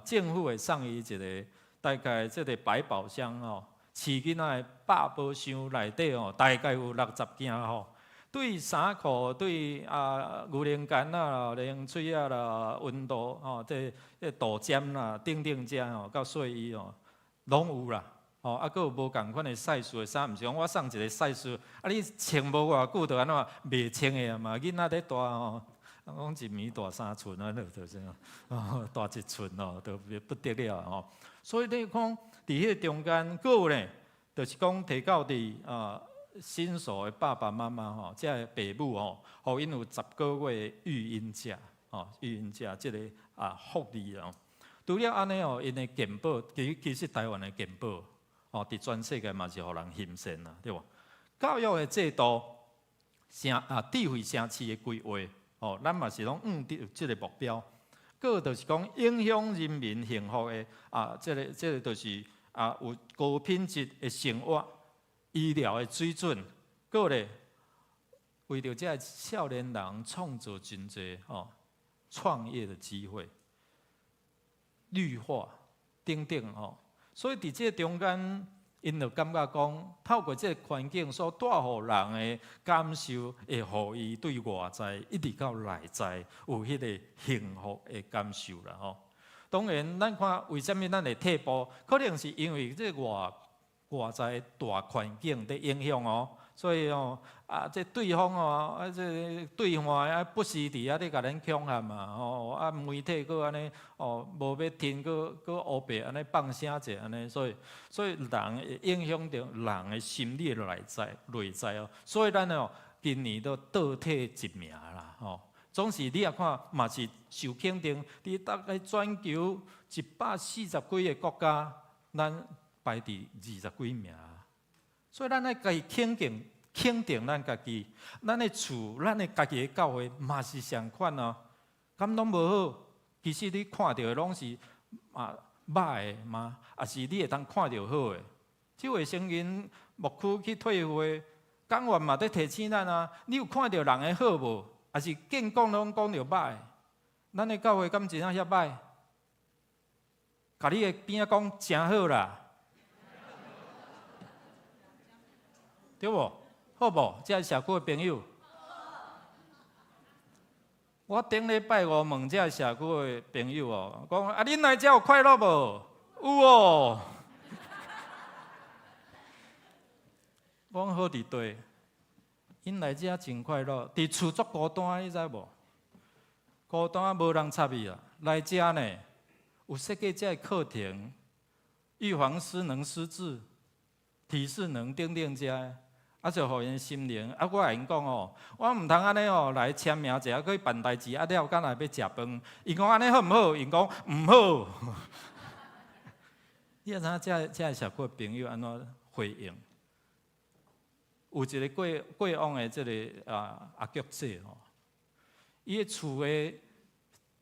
政府會送伊一个大概這个百寶箱吼，飼囡仔的百寶箱內底吼，大概有60件吼。對衫褲、對牛奶乾仔、零喙仔啦、溫度吼，這度針啦、等等這吼，到睡衣吼，攏有啦。吼，啊，閣有無仝款的 size 的衫，毋是講我送一个 size，啊，你穿無偌久就按怎袂穿的啊嘛？囡仔咧大吼，講一暝大3寸啊，就是哦，大一寸哦，都不得了吼。所以你講佇彼個中間，閣有咧，就是講提到佇新手的爸爸媽媽吼，這个爸母吼，予𪜶有10個月的育嬰假，吼，育嬰假這个福利哦。除了按呢哦，𪜶的健保，其實台灣的健保，哦，佇全世界嘛是予人欣羨啊，對無？教育的制度，智慧城市的規劃，哦，咱嘛是攏向著這个目標。閣就是講影響人民幸福的這个就是有高品質的生活。醫療的水準，閣咧為著這个少年人創造真濟吼創業的機會，綠化等等吼，所以佇這个中間，𪜶就感覺講，透過這个環境所帶予人的感受，會予伊對外在一直到內在有彼个幸福的感受啦吼。當然，咱看為啥物咱會退步，可能是因為這个外在大環境佇影響哦，所以哦，這對方哦，這對岸不時佇遐咧共咱恐嚇嘛，吼，媒體閣按呢，哦，無欲聽，閣烏白按呢放聲者按呢，所以人會影響著人的心理的內在哦，所以咱哦，今年都倒退一名啦，吼。總是你若看嘛是受肯定，佇大概全球140幾个國家，咱排佇20幾名，所以咱愛家己肯定，肯定咱家己，咱的厝，咱的家己的教會嘛是相款哦。敢攏無好？其實你看著的攏是歹的嗎？抑是你會當看著好的？這位聖人牧區去退會，講員嘛佇提醒咱啊，你有看著人的好無？抑是見講攏講著歹？咱的教會敢真正遐歹？共你的邊仔講誠好啦，對無？好無？遮社區的朋友，我頂禮拜五問遮社區的朋友哦，講啊，恁來遮有快樂無？有哦。講好佇佗，𪜶來遮真快樂，佇厝足孤單，你知無？孤單無人插伊啦，來遮呢，有設計這個課程，預防失能失智、體適能等等遮，啊就予𪜶心靈。啊，我共𪜶講哦，我毋通按呢哦來簽名者，閣去辦代誌，啊了，敢若欲食飯。𪜶講按呢好毋好？𪜶講毋好。你知影這這社區朋友按怎回應？有一個過過往的這个啊阿菊姐吼，伊的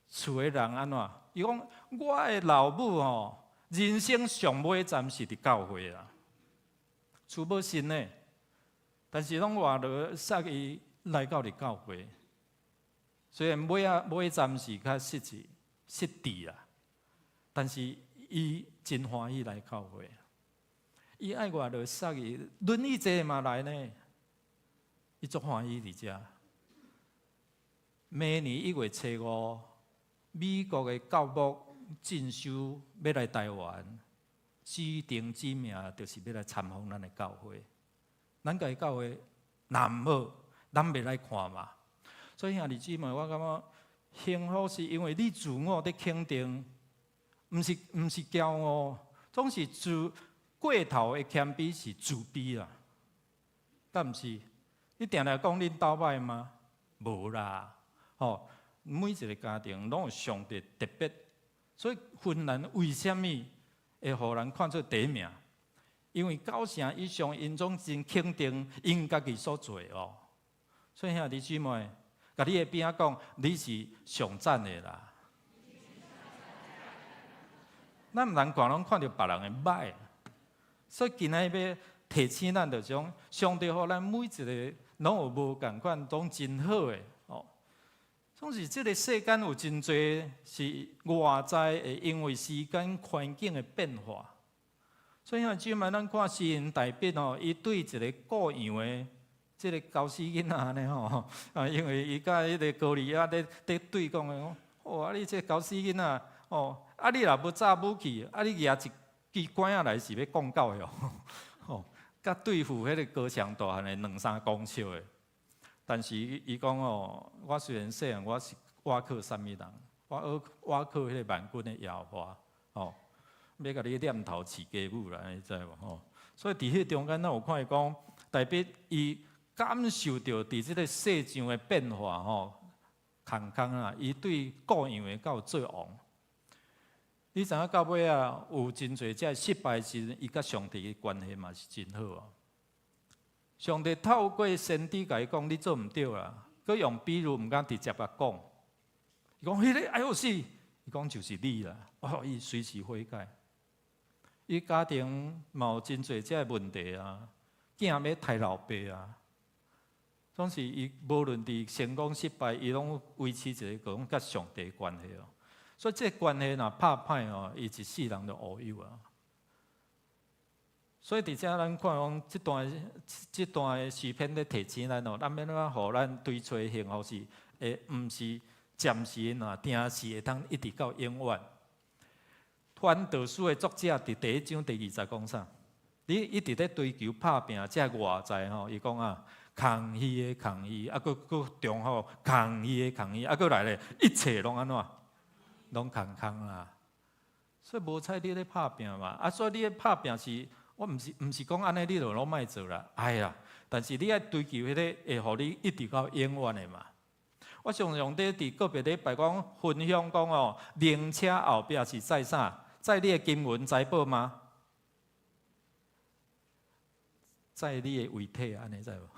厝的人按怎？伊講我的老母吼，人生上尾站是佇教會啦，厝無信的，但是攏活落殺伊來到佇教會。雖然尾仔尾站是較失智失智啦，但是伊真歡喜來教會。伊愛活落殺伊，輪椅坐嘛來呢，伊足歡喜佇遮。明年1月初5，美國的教牧進修欲來台灣，指定指名就是欲來參訪咱的教會。咱家己教會若毋好，咱袂來看嘛。所以兄弟姊妹，我感覺幸福是因為你自我的肯定，毋是驕傲，總是自過頭的謙卑是自卑啦。敢毋是？你定定講恁兜歹嗎？無啦，吼！每一個家庭攏有上帝特別，所以芬蘭為啥物會予人看做第一名？因為九成以上𪜶總真肯定𪜶家己所做的哦。所以兄弟姊妹，共你的邊仔講，你是上讚的啦。咱毋通看攏看著別人的歹，所以今仔日欲提醒咱，就是講上帝予咱每一个攏有無仝款，攏真好的哦。總是這个世間有真濟是外在會因為時間環境的變化，所以兄弟姊妹，咱看詩人大衛哦，伊對一个顧羊的這个猴死囡仔按呢吼，啊，因為伊佮彼个歌利亞咧咧對講的，講，哦，啊你這猴死囡仔，哦，啊你若無炸武器，啊你舉一支拐仔來是欲講到喲，吼，佮對付彼个高牆大漢的兩三公尺的。但是伊講哦，我雖然細漢，我是倚靠啥物人？我倚靠彼个萬軍的耶和華，吼，欲共你念頭飼雞母啦，你知無？吼，所以佇彼中間，咱有看伊講，大衛伊感受著佇這个世上的變化，吼，空空啊，伊對顧羊的到做王。你知影到尾啊，有真濟這失敗時，伊佮上帝的關係嘛是真好啊。上帝透過先知共伊講，你做毋對啦，閣用比喻毋敢直接共講。伊講彼个哎喲死，伊講就是你啦。哦，伊隨時悔改。伊家庭嘛有真濟這个問題啊，囝欲刣老爸啊，總是伊無論佇成功失敗，伊攏維持一个講佮上帝關係哦。所以這个關係若拍歹哦，伊一世人就烏有啊。所以佇遮咱看講，這段的詩篇咧提醒咱哦，咱欲按怎予咱追揣幸福是會毋是暫時的，若定是會當一直到永遠。傳道書的作者佇第一章第二節講啥？你一直咧追求拍拚這外在吼，伊講啊，空虛的空虛，啊，閣閣重複空虛的空虛，啊，閣來咧，一切攏按怎？攏空空啦。所以無彩你咧拍拚嘛，啊，所以你咧拍拚是。我毋是講按呢，你就攏莫做啦，愛啦。但是你愛追求彼个會予你一直到永遠的嘛。我常常佇佇個別禮拜講分享講哦，靈車後壁是載啥？載你的金銀財寶嗎？載你的遺體，按呢知無？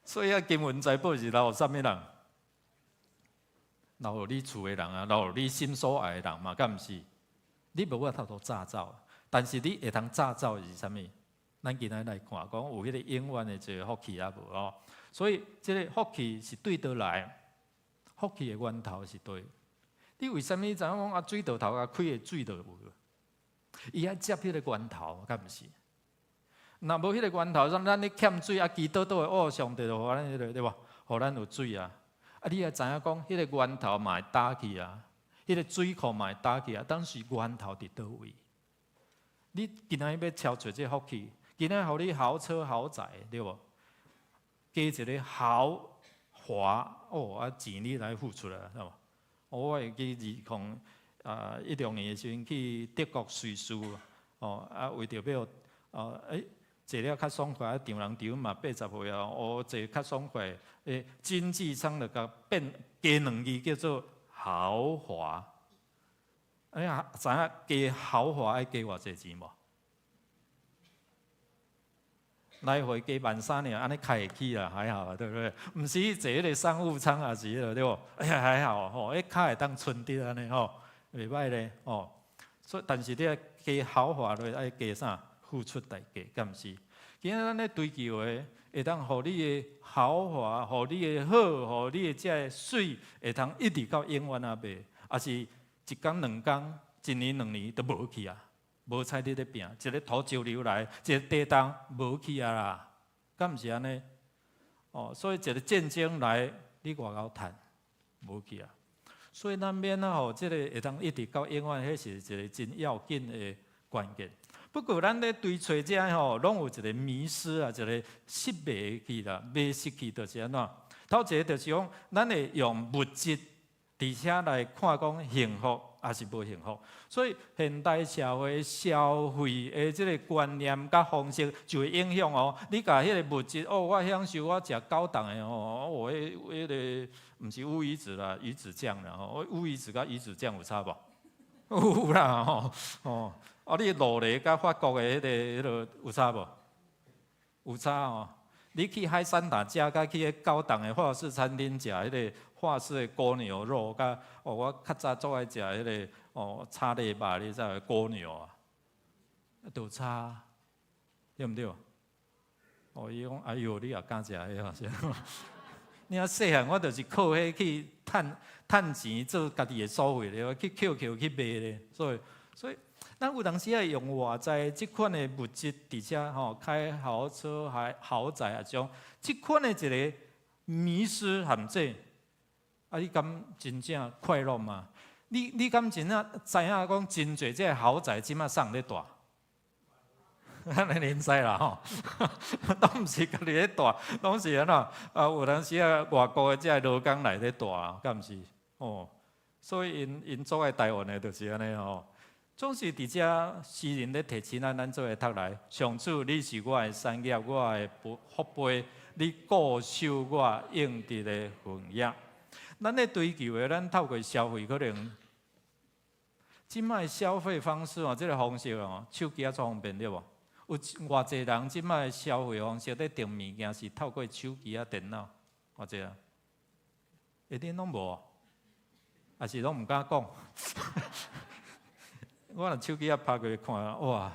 所以啊，金銀財寶是留予啥物人？留予你厝的人啊，留予你心所愛的人嘛，敢毋是？你無法度炸走。但是你會通炸走的是啥物？咱今仔來看，講有彼個永遠的這個福氣抑無哦？所以這个福氣是對佗來？福氣的源頭是佗？你為啥物知影講啊？水道頭共開的水就有？伊愛接彼个源頭，敢毋是？若無彼个源頭，咱咧欠水啊，祈禱都會哦，上帝就予咱彼个對無？予咱有水啊！啊，你也知影講，彼个源頭嘛會焦去啊，彼个水庫嘛會焦去啊，但是源頭佇佗位？你今仔日欲超揣這福氣，今仔予你豪車豪宅，對無？加一个豪華哦，啊錢你來付出來，是無？我會記2016年的時陣去德國瑞士，哦啊為著欲哦欸坐了較爽快，啊丈人丈嘛80歲啊，哦坐較爽快，欸經濟艙就共變加兩字叫做豪華。哎呀，知影加豪華愛加偌濟錢無？來回加1萬3爾，按呢開會起啦，還好，對不對？毋是坐彼个商務艙也是彼个對無？哎呀，還好吼，彼跤會當伸直按呢吼，袂䆀咧吼。所以，但是你愛加豪華落，愛加啥？付出代價，敢毋是？今仔咱咧追求的，會當予你的豪華，予你的好，予你的這个媠，會通一直到永遠仔袂？抑是一工兩工，一年兩年都無去啊？無彩你咧拼，一个土石流來，一个地動無去啊啦，敢毋是按呢？哦，所以一个戰爭來，你偌𠢕趁，無去啊。所以咱免啊，予這个會當一直到永遠，彼是一个真要緊的關鍵。不過咱咧追揣這吼，攏有一个迷思啊，一个失迷去啦，迷失去就是按怎？頭一个就是講，咱會用物質佇遮來看講幸福，抑是無幸福。所以現代社會消費的這个觀念佮方式就會影響哦。你共彼个物質哦，我享受我食高檔的吼，我彼个毋是烏魚子啦，魚子醬啦吼，烏魚子佮魚子醬有差無？有啦吼，哦，啊你羅勒佮法國的彼个有差無？有差哦。你去海產店食，佮去彼高檔的法式餐廳食彼个法式的蜗牛肉，佮哦我較早足愛食彼个哦炒螺肉，你知無？蜗牛啊，都有差，對毋對？哦，伊講哎喲，你也敢食彼個？你若細漢我就是靠彼去趁趁錢做家己的所費咧，去抾抾去賣咧，所以咱有當時愛用外在這款的物質，佇遮吼開豪車、還豪宅啊種，這款的一个迷思陷阱，啊，你敢真正快樂嗎？你敢真正知影講真濟這个豪宅這馬送咧蹛？咱恁知啦吼，攏毋是家己咧蹛，攏是按怎？啊，有當時啊，外國的這个勞工來咧蹛，敢毋是？哦，所以𪜶足愛台灣的，就是按呢吼。總是佇遮詩人咧提醒咱，咱做伙讀來。上主，你是我的產業，我的福杯，你固守我應得的份額。咱咧追求的，咱透過消費可能，這擺消費方式哦，這个方式哦，手機仔足方便對無？有偌濟人這擺消費方式咧訂物件是透過手機仔、電腦，偌濟人？欸，恁攏無？抑是攏毋敢講？我若手機仔拍過去看，哇！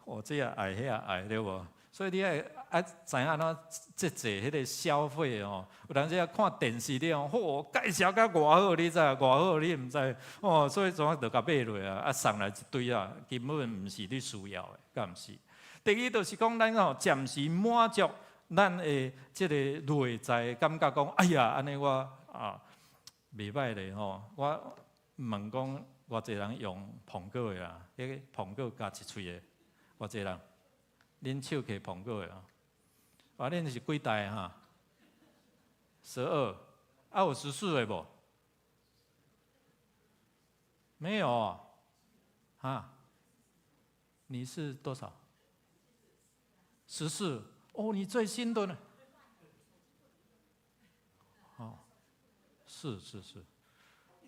哦，這也愛，彼也愛，對無？所以你愛愛知影按怎節制彼个消費哦。有當時啊看電視你講，嚯，介紹甲偌好，你知偌好，你毋知哦。所以怎啊就共買落啊？啊送來一堆啊，根本毋是你需要的，敢毋是？第二就是講，咱吼暫時滿足咱的這个內在感覺，講哎呀，按呢我啊袂䆀咧吼。我問講偌濟人用蘋果的啊？彼个蘋果咬一喙的，偌濟人？恁手提蘋果的啊？啊，恁是幾代哈？12，啊有14的無？沒有，哈？你是多少？14，哦，你最新的呢？哦，是是是，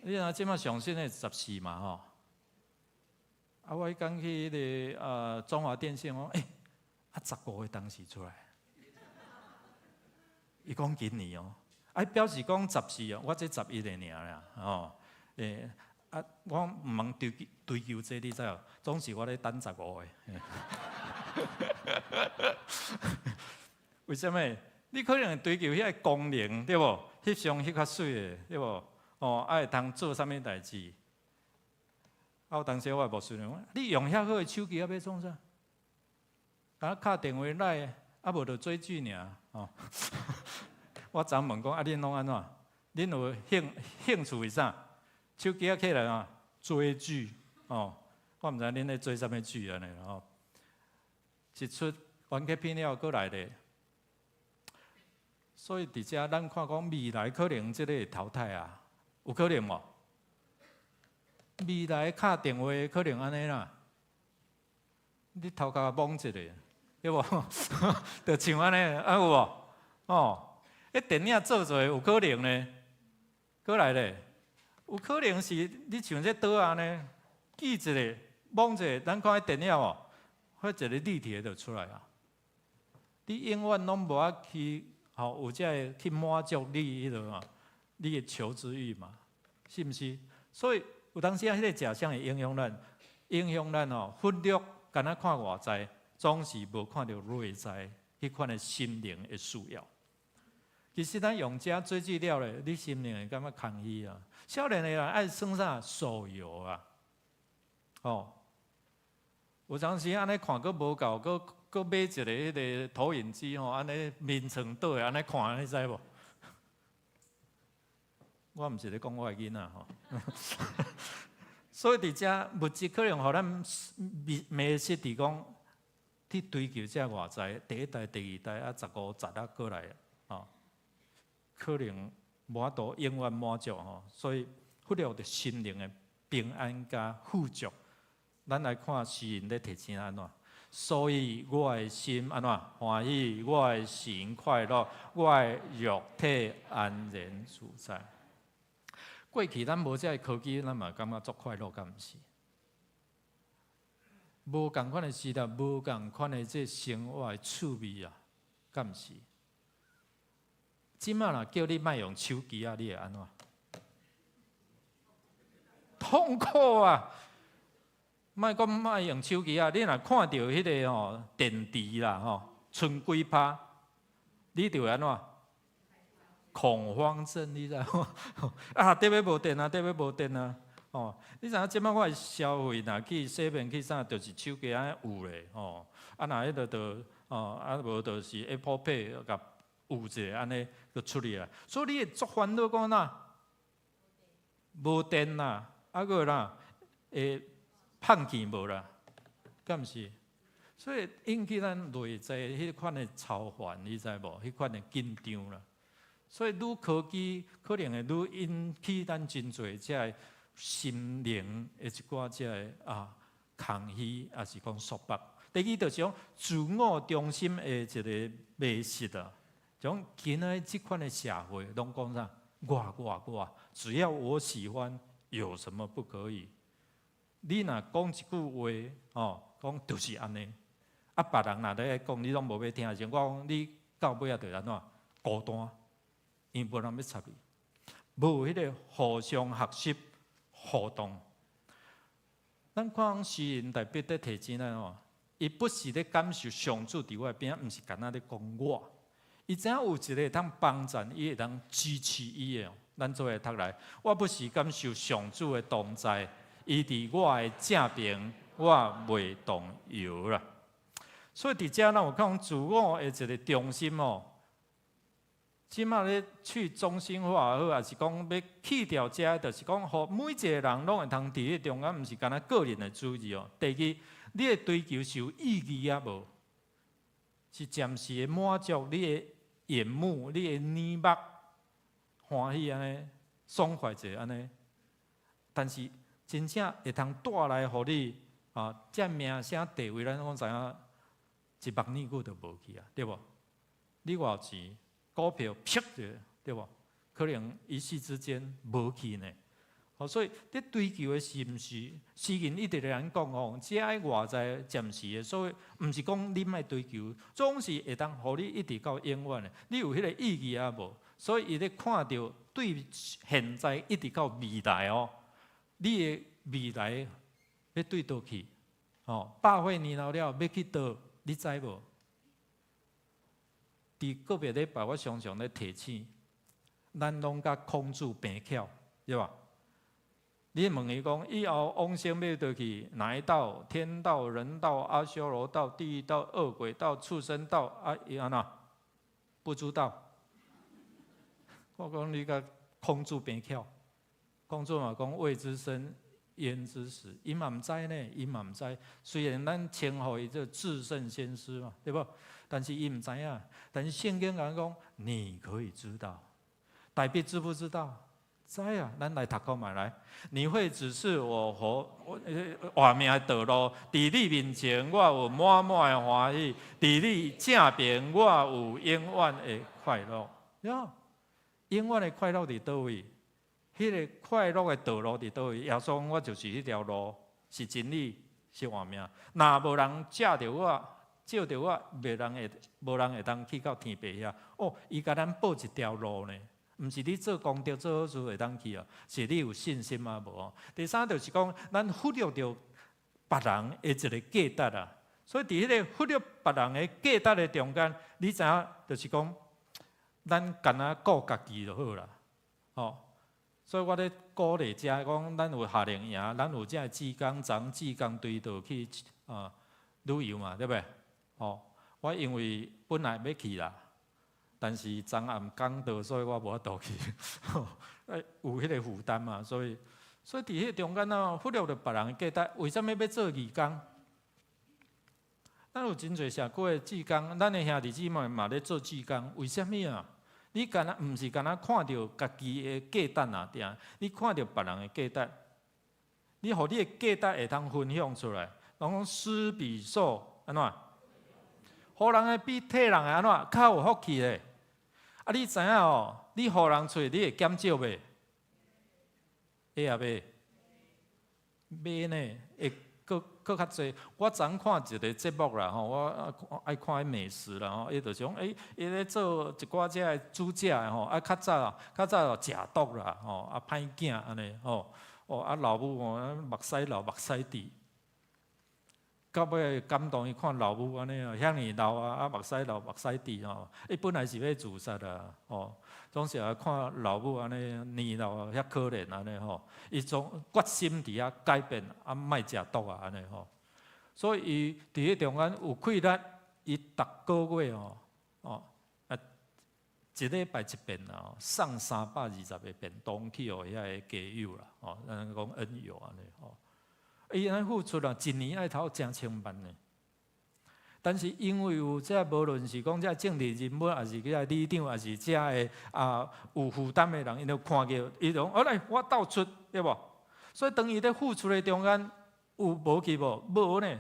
你若這馬上新的14嘛吼？啊，我彼工去彼个中華電信，我講，欸，啊15的當時出來，伊講今年哦，啊表示講十四哦，我這11的爾啦，吼，欸，啊，我毋通追求這，你知無？總是我咧等15的。為啥物？你可能追求彼个功能，對無？翕相翕較媠的，對無？哦，啊會通做啥物代誌？啊，有當時我的牧師講，你用遐好的手機啊，欲創啥？敢若敲電話來，啊無就追劇爾，哦。我昨問講，啊，恁攏按怎？恁有興趣是啥？手機仔起來啊，追劇，哦。我毋知恁咧追啥物劇按呢吼。一出完結篇了，閣來咧。所以佇遮咱看講未來可能這個會淘汰啊，有可能無？未來敲電話可能按呢啦，你頭殼摸一下，對無？就像按呢，啊有無？哦，彼電影做做有可能呢，閣來咧，有可能是你像這桌仔呢，記一下，摸一下，咱看彼電影哦，彼一個立體的就出來啊。你永遠攏無愛去，吼，有這个去滿足你彼落啊，你的求知欲嘛，是毋是？所以有當時啊，彼个假象會影響咱，影響咱哦，忽略敢若看外在，總是無看著內在彼款的心靈的需要。其實咱用這追劇了咧，你心靈會感覺空虛啊。少年的人愛耍啥手遊啊，哦，有當時按呢看閣無夠，閣買一個彼个投影機吼，按呢眠床倒的按呢看，你知無？我毋是咧講我的囡仔吼，所以佇遮物質可能予咱迷失佇講去追求這外在，第一代、第二代啊，15十啊過來，吼，可能無法度永遠滿足吼，所以忽略著心靈的平安佮富足。咱來看詩人咧提醒按怎？所以我的心按怎歡喜，我的神快樂，我的肉體安然住在。過去咱無這个科技，咱嘛感覺足快樂，敢毋是？無仝款的時代，無仝款的這生活的趣味啊，敢毋是？這馬若叫你莫用手機啊，你會按怎？痛苦啊！莫講莫用手機啊，你若看著彼个吼電池啦吼，賰幾趴，你就會按怎？恐慌症，你知無？啊，得欲無電啊，得欲無電啊！哦，你知影這擺我的消費若去洗面去啥，就是手機按呢有咧吼。啊，若彼个就哦，啊無就是 Apple Pay 共有一下按呢就出去啊。所以你會足煩惱講哪？無電啦，啊閣啦，會胖去無啦？敢毋是？所以引起咱內在彼款的操煩，你知無？彼款的緊張啦。所以愈科技可能會愈引起咱真濟這个心靈的一寡這个啊空虛，抑是講束縛。第二就是講自我中心的一個迷失啊。像今仔這款的社會，攏講啥？我我我，只要我喜歡，有什麼不可以？你若講一句話，哦，講就是按呢。啊，別人若咧講，你攏無欲聽，像我講，你到尾仔就按怎孤單，因為無人欲插你，無彼个互相學習互動。咱看詩人特別咧提醒咱哦，伊不時咧感受上主佇我邊，毋是干焦咧講我。伊知影有一個會當幫贊伊，會當支持伊的。咱做伙讀來，我不時感受上主的同在，伊佇我的正爿，我袂動搖啦。所以佇遮咱有看自我的一個中心哦。這馬咧去中心化也好，抑是講欲去掉這，就是講，予每一個人攏會通佇彼中間，毋是干焦個人的主義哦。第二，你的追求是有意義抑無？是暫時的滿足你的眼目、你的耳目歡喜按呢，爽快者按呢。但是真正會通帶來予你啊，這名聲地位，咱攏知影，一目耳久就無去啊，對無？你偌錢？股票啪者，對無？可能一夕之間無去呢。好，所以你追求的是毋是？詩人一直咧按講吼，這愛外在暫時的，所以毋是講你莫追求，總是會當予你一直到永遠的。你有彼个意義抑無？所以伊咧看著對現在一直到未來哦，你的未來欲對佗去？哦，百歲年老了欲去佗，你知無？佇個別禮拜，我常常咧提醒，咱攏佮孔子平巧，對吧？你問伊講，以後往生欲佗去？哪一道？天道、人道、阿修羅道、地獄道、餓鬼道、畜生道，啊，伊按怎？不知道。我講你佮孔子平巧，孔子嘛講未知生，焉知死？伊嘛毋知呢，伊嘛毋知。雖然咱稱呼伊做至聖先師嘛，對無？但是伊毋知影。但是聖經講，你可以知道。大衛知不知道？知啊，咱來讀看覓來。你會指示我活活命的道路，佇你面前我有滿滿的歡喜，佇你正邊我有永遠的快樂。喲，永遠的快樂佇佗位？彼個快樂的道路佇佗位？耶穌講我就是彼條路，是真理，是活命。若無人藉著我，藉著我，無人會當去到天父遐。哦，伊共咱佈一條路呢。毋是你做功德做好事會當去哦，是你有信心啊無？第三就是講，咱忽略著別人的一個價值啊。所以佇彼個忽略別人的價值的中間，你知影就是講，咱干焦顧家己就好啦。吼，所以我咧鼓勵遮講，咱有夏令營，咱有遮的志工，昨志工隊就去啊旅遊嘛，對不對？吼，我因為本來欲去啦。但是昨暗講道，所以我無法度去，有彼個負擔嘛，所以佇彼個中間啊，忽略著別人的價值。為啥物欲做義工？咱有真濟社區的志工，咱的兄弟姊妹嘛咧做志工，為啥物啊？你干焦毋是干焦看著家己的價值爾定，你看著別人的價值，你予你的價值會通分享出來。人講施比受按怎？予人的比提人的按怎較有福氣咧？啊，你知影哦？你予人出，你會減少袂？會啊袂？袂呢，會閣閣較濟。我昨看一個節目啦吼，我愛看彼美食啦吼，伊就是講，伊咧做一寡這个煮食的吼，啊較早較早食毒啦吼，啊歹囝按呢吼，哦啊老母吼目屎流目屎滴，到尾感動伊看老母按呢哦，遐爾老啊，啊目屎流目屎滴吼，伊本來是欲自殺啊，吼，總是愛看老母按呢年老遐可憐按呢吼，伊總決心佇遐改變，啊莫食毒啊按呢吼，所以伊佇彼中間有氣力，伊逐個月吼，哦啊一禮拜一遍啊，送320個便當去予遐个街友啦，吼，咱講恩友按呢吼。伊按呢付出啊，一年愛投成千萬呢。但是因為有這無論是講這政治人物，抑是這里長，抑是這个啊有負擔的人，𪜶就看見，伊就講，哦來，我鬥出，對無？所以當伊咧付出的中間，有無去無？無呢？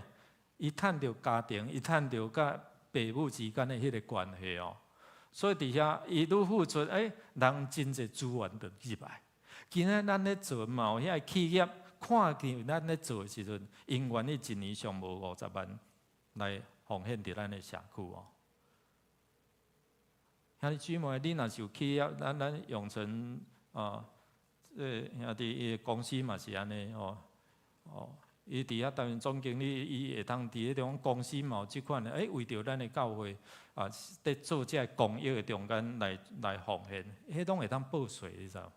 伊趁著家庭，伊趁著佮爸母之間的彼個關係哦。所以佇遐，伊愈付出，人真濟資源就入來。今仔咱咧做嘛有遐个企業。看見咱咧做的時陣，𪜶願意一年上無50萬來奉獻佇咱的社區哦。兄弟姊妹，你若是有企業，咱永成啊，這兄弟伊的公司嘛是按呢哦哦，伊佇遐擔任總經理，伊會通佇彼種公司嘛有這款的，為著咱的教會啊，佇做這个公益的中間來奉獻，彼攏會當報稅，你知無？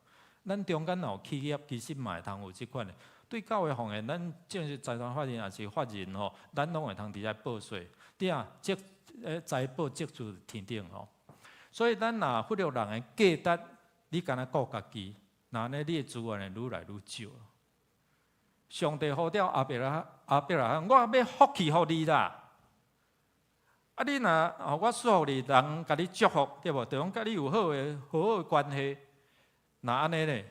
咱中間若有企業，其實嘛會通有這款的。對教會奉獻，咱正是財團法人抑是法人吼，咱攏會通佇遮報稅。對啊，積財寶積聚天頂吼。所以咱若忽略人的價值，你干焦顧家己，那按呢你的資源會愈來愈少。上帝呼召亞伯拉罕，我欲福氣予你啦。啊，你若我祝福你，人共你祝福，對無？就講佮你有好的好好的關係。若按呢咧，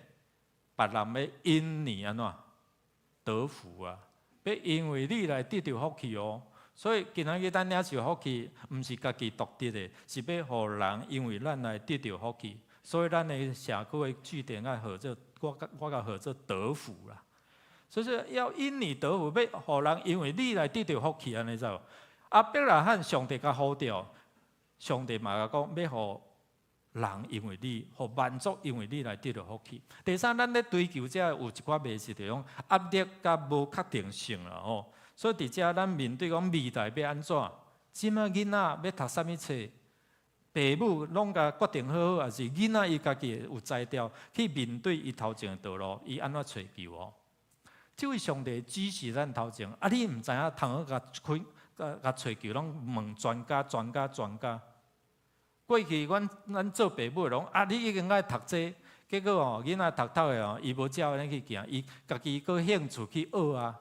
別人欲因你按怎得福啊？欲因為你來得著福氣哦。所以今仔日咱領受福氣，毋是家己獨得的，是欲予人因為咱來得著福氣。所以咱的社區的據點愛號做，我共號做得福啦。所以說要因你得福，欲予人因為你來得著福氣，按呢知無？亞伯拉罕上帝共呼召，上帝嘛共講欲予人因為你，予萬族因為你來得著福氣。第三，咱咧追求這有一寡迷失，就講壓力佮無確定性啦吼。所以佇遮咱面對講未來欲按怎，這擺囡仔欲讀啥物冊，爸爸母攏共決定好好，抑是囡仔伊家己有才調去面對伊頭前的道路，伊按怎揣求哦？這位上帝指示咱頭前，啊！你毋知影通去共開、共共揣求，攏問專家、專家、專家。過去阮咱做爸母的攏啊，你已經愛讀這個，結果哦，囡仔讀讀的哦，伊無照按呢去行，伊家己閣興趣去學啊。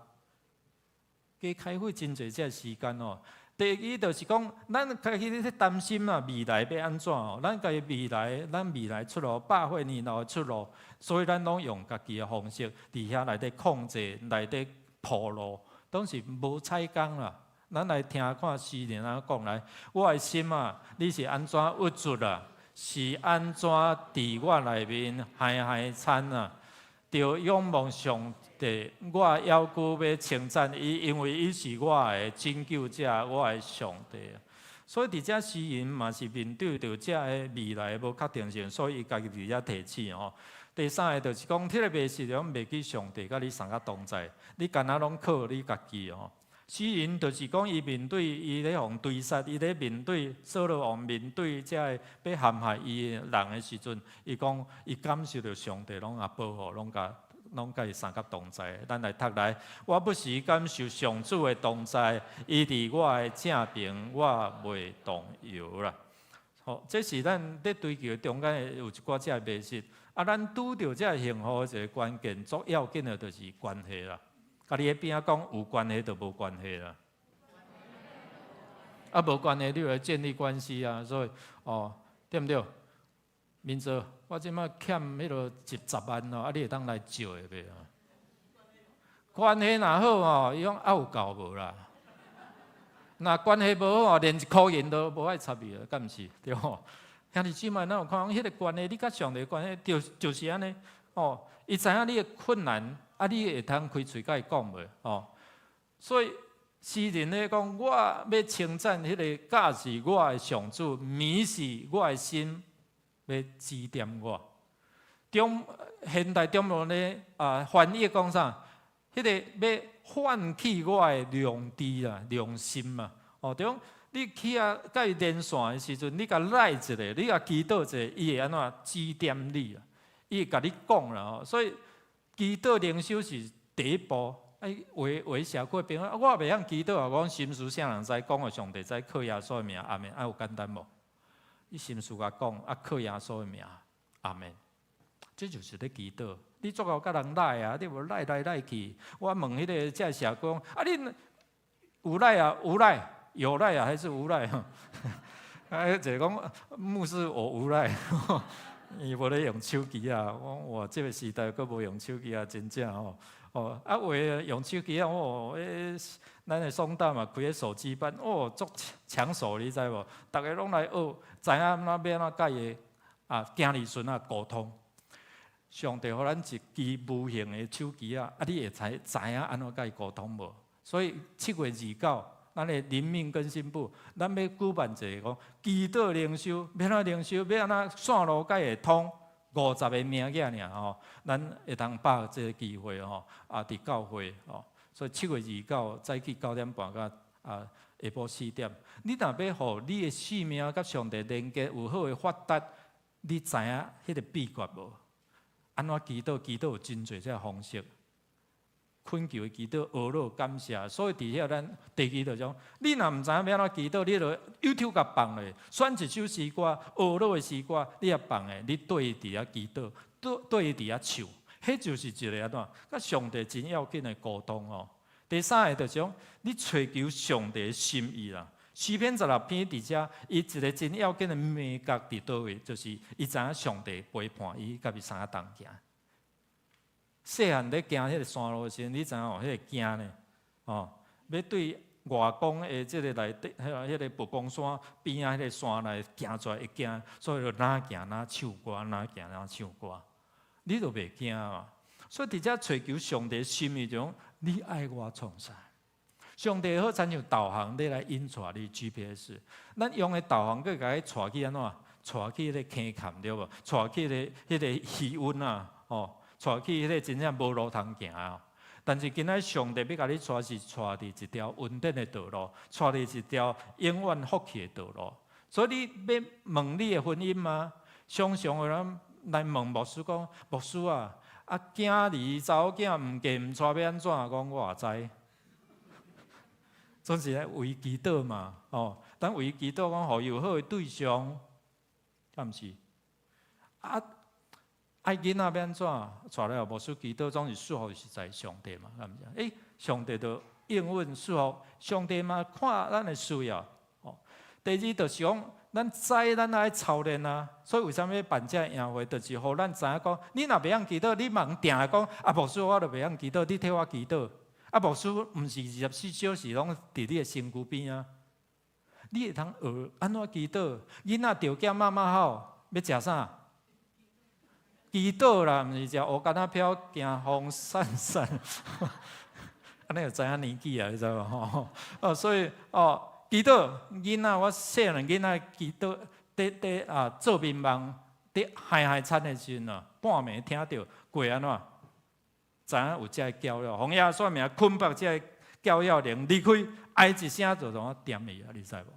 加開費真濟這個時間哦。第二就是講，咱家己咧擔心啊，未來欲按怎哦？咱家己未來，咱未來出路，百歲年老的出路，所以咱攏用家己的方式，佇遐內底控制，內底鋪路，總是無彩工啦。咱來聽看詩人按怎講來，我的心啊，你是按怎鬱卒啊？是按怎佇我內面寒寒顫啊？著仰望上帝，我猶閣欲稱讚伊，因為伊是我的拯救者，我的上帝。所以佇遮詩人嘛是面對著這個未來無確定性，所以伊家己佇遮提醒吼。第三个就是講，這個迷失就袂記上帝佮你相佮同在，你敢若攏靠你家己吼。詩人就是講，伊面對伊咧予追殺，伊咧面對掃羅王面對這个欲陷害伊的人的時陣，伊講伊感受著上帝攏也保護，攏共攏佮伊相佮同在。咱來讀來，我不時感受上主的同在，伊佇我的正爿，我袂動搖啦。好，這是咱咧追求中間的有一寡這个迷失。啊，咱拄著這个幸福的一个關鍵，足要緊的就是關係啦。共你的邊仔講有關係就無關係啦。啊，無關係你就來建立關係啊，所以哦，對毋對？明哲，我這擺欠彼落一十萬哦，啊，你會當來借的袂啊？關係若好哦，伊講啊有夠無啦？若關係無好哦，連一箍銀都無愛插伊啊，敢毋是？對無？兄弟姊妹，咱有看講彼個關係，你佮上帝關係，就就是按呢哦。伊知影你的困難，啊，你會通開喙共伊講無？哦，所以詩人咧講，我欲稱讚彼个教示我的上主，免是我的心欲指點我。中現代中文咧啊翻譯講啥？彼个欲喚起我的良知啦、良心啊。哦，對講你去啊，共伊連線的時陣，你共賴一下，你共祈禱一下，伊會按怎指點你啊？伊會共你講啦吼。所以祈禱靈修是第一步。哎，有有的社區朋友，我袂曉祈禱啊，我講心事啥人知，講予上帝知，靠耶穌的名，阿門。啊，有簡單無？你心事共講，啊，靠耶穌的名，阿門。這就是咧祈禱。你足夠共人賴啊，你無賴來賴去。我問彼个這社工，啊，恁有賴啊？無賴？有賴啊？還是無賴？啊，一个講牧師我無賴，伊無咧用手機啊。我講哇，這个時代閣無用手機啊，真正吼。哦，啊，有的用手機啊，哦，彼咱的爽大嘛，開个手機班，哦，足搶手，你知無？逐个攏來學，知影按怎欲按怎共伊啊，囝兒孫仔溝通。上帝予咱一支無形的手機啊，啊，你會知知影按怎共伊溝通無？所以7月29，咱的靈命更新部，咱欲舉辦一个講祈禱靈修，欲按怎靈修，欲按怎線路才會通。50個名額爾吼，咱會當把握這个機會吼，啊，佇教會吼，所以7月29早起9點半到啊下晡4點，你若欲予你的生命佮上帝連結有好的發達，你知影彼个秘訣無？按怎祈禱？祈禱有真濟這个方式，懇求的祈禱、呵咾感謝。所以佇遐咱第二就講，你若毋知影欲按怎祈禱，你就 YouTube 共放咧，選一首詩歌，呵咾的詩歌，你也放咧，你對伊佇遐祈禱，對對伊佇遐唱，彼就是一个按怎？佮上帝真要緊的溝通哦。第三个就是講，你揣求上帝的心意啦。詩篇16篇佇遮，伊一个真要緊的眉角佇佗位，就是伊知影上帝陪伴伊，共伊相佮同行。細漢咧行彼个山路的時陣，你知影哦？彼个驚呢？哦，欲對外公的這个內底，彼个佛光山邊仔彼个山來行出來會驚，所以就若行若唱歌，若行若唱歌，你就袂驚嘛。所以佇遮揣求上帝心意中，你愛我創啥？上帝好親像導航，你來引帶你 GPS。咱用的導航，閣共伊帶去按怎？帶去彼个坑坎對無？帶去彼个魚塭啊，哦，帶去彼个真正無路通行啊。但是今仔上帝欲共你帶是帶佇一條穩定的道路，帶佇一條永遠福氣的道路。所以你欲問你的婚姻嗎？常常有人來問牧師講：牧師啊，啊囝兒查某囝毋嫁毋娶，欲按怎？講我也知。總是咧為祈禱嘛，哦，咱為祈禱講，予伊有好的對象，敢毋是？啊，愛囡仔欲按怎？帶來牧師祈禱，總是祝福是在上帝嘛，敢毋是？欸，上帝就應允祝福，上帝嘛看咱的需要。哦，第二就是講，咱知咱愛操練啊，所以為啥物辦這個營會，就是予咱知影講，你若袂曉祈禱，你嘛定來講，啊，牧師我都袂曉祈禱，你替我祈禱。啊，牧師毋是24小時攏佇你的身軀邊啊！你會通學按怎祈禱？囡仔著驚媽媽吼，欲食啥？祈禱啦，毋是食烏柑仔飄，驚風散散。按呢就知影年紀啊，你知無吼？哦，所以哦，祈禱囡仔，我細漢囡仔祈禱，佇佇啊做眠夢，佇嗨嗨餐的時陣啊，半暝聽著過按怎？知影有這个攪擾，奉耶穌名捆綁這个攪擾靈離開，哀一聲就怎點伊啊？你知無？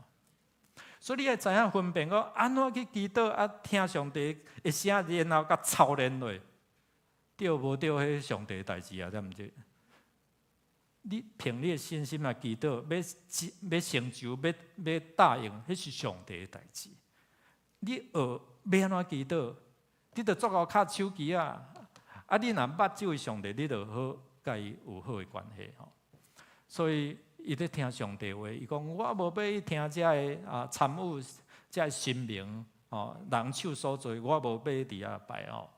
所以你愛知影分辨講按怎去祈禱啊？聽上帝的聲，然後共操練落，對無對？彼上帝的代誌啊，對毋對？你憑你的信心來祈禱，欲成就，欲答應，彼是上帝的代誌。你學欲按怎祈禱？你著足夠敲手機啊！啊！你若捌這位上帝，你就好共伊有好的關係吼。所以伊咧聽上帝話，伊講我無欲去聽這个啊參與這個神明吼，人手所做，我無欲佇遐拜吼。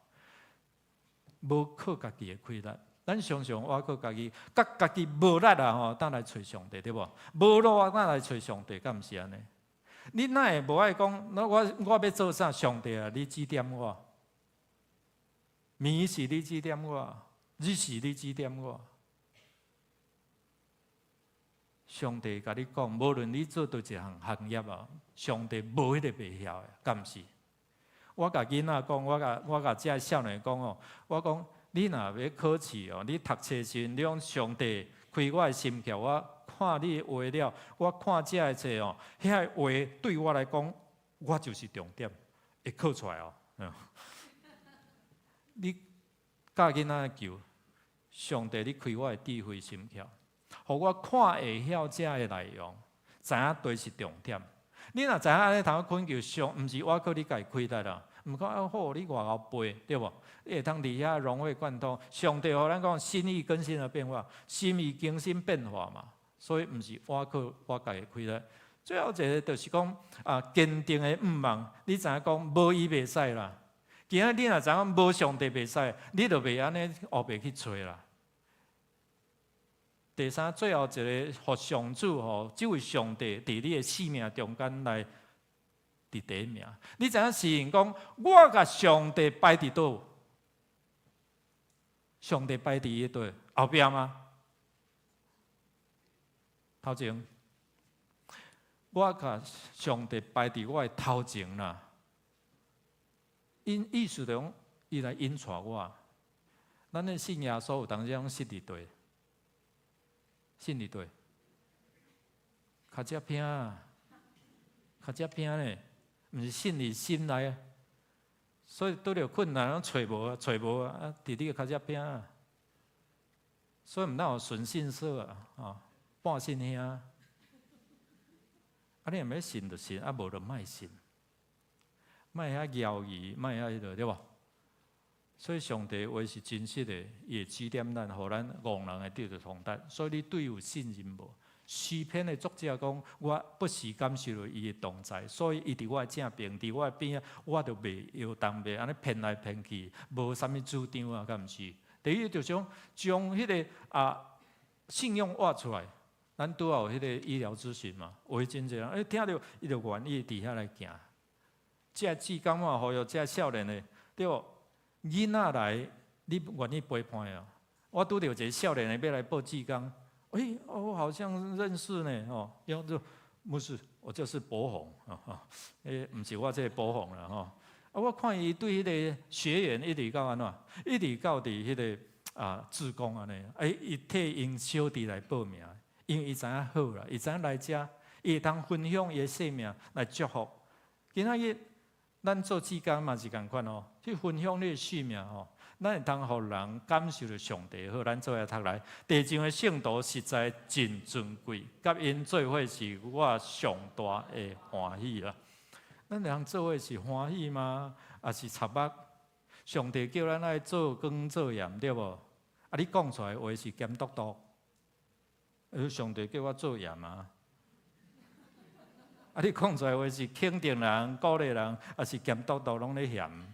無靠家己的氣力，咱常常倚靠家己，佮家己無力啊吼，轉來揣上帝對無？無路啊，轉來揣上帝，敢毋是按呢？你哪會無愛講？那我欲做啥？上帝啊，你指點我。暝時你指點我，日時你指點我。上帝共你講，無論你做佗一項行業啊，上帝無彼个袂曉的，敢毋是？我共囡仔講，我共這少年講哦，我講你若欲考試哦，你讀冊時，你講上帝開我的心竅，我看你的話了，我看這个冊哦，遐个話對我來講，我就是重點，會考出來哦。你教囡仔求上帝，你開我的智慧心竅，予我看會曉這个內容，知影佗是重點。你若知影按呢通懇求上，毋是倚靠你家己氣力啦，毋過啊好，你偌𠢕背對無？你會通佇遐融會貫通。上帝予咱講心意更新而變化，心意更新變化嘛，所以毋是倚靠我家己氣力。最後一个就是講啊，堅定的向望，你知影講無伊袂使啦。今仔你若知影無上帝袂使，你就袂按呢烏白去揣啦。第三，最後一個，予上主吼，這位上帝佇你的生命中間來佇第一名。你知影詩人講，我共上帝擺佇佗？上帝擺佇伊佗後壁嗎？頭前，我共上帝擺佇我的頭前啦。𪜶意思就講，伊來引帶我。咱的信耶穌有當時攏信佇佗？信佇佗？跤脊骿啊，跤脊骿咧，毋是信佇心內啊。所以拄著困難，攏揣無啊，揣無啊，佇你的跤脊骿啊。所以毋通有順信說啊，啊，半信兄。啊，你若欲信就信，啊，無就莫信。莫遐猶豫，莫遐彼个對無？所以上帝話是真實的，伊會指點咱，予咱戇人會得著通達。所以你對伊有信任無？詩篇的作者講：我不時感受著伊的同在，所以伊佇我的正邊，佇我的邊仔，我就袂搖動，袂按呢偏來偏去，無啥物主張啊，敢毋是？第一就是講將彼个啊信用挖出來。咱拄仔有彼個醫療諮詢嘛，有真濟人，欸，聽著伊就願意佇遐來行。這志工嘛，呼籲這少年的，對無？囡仔來，你願意陪伴哦？我拄著一个少年的欲來報志工，欸，我好像認識呢，吼，用就不是，我就是博宏，啊，欸，毋是我這個博宏啦，吼。啊，我看伊對彼个學員一直到按怎，一直到佇彼个啊志工按呢，欸，伊替𪜶小弟來報名，因為伊知影好啦，伊知影來遮，伊會通分享伊的生命來祝福。今仔日咱做志工嘛是仝款哦，去分享你的性命吼，咱會通予人感受著上帝好，咱做伙讀來。地上的聖徒實在真尊貴，佮𪜶做伙是我上大的歡喜啦。咱人做伙是歡喜嗎？抑是插目？上帝叫咱愛做光做鹽，對無？啊，你講出來話是鹹篤篤，上帝叫我做鹽啊！啊，你講出來話是肯定人、鼓勵人，抑是鹹篤篤攏咧嫌？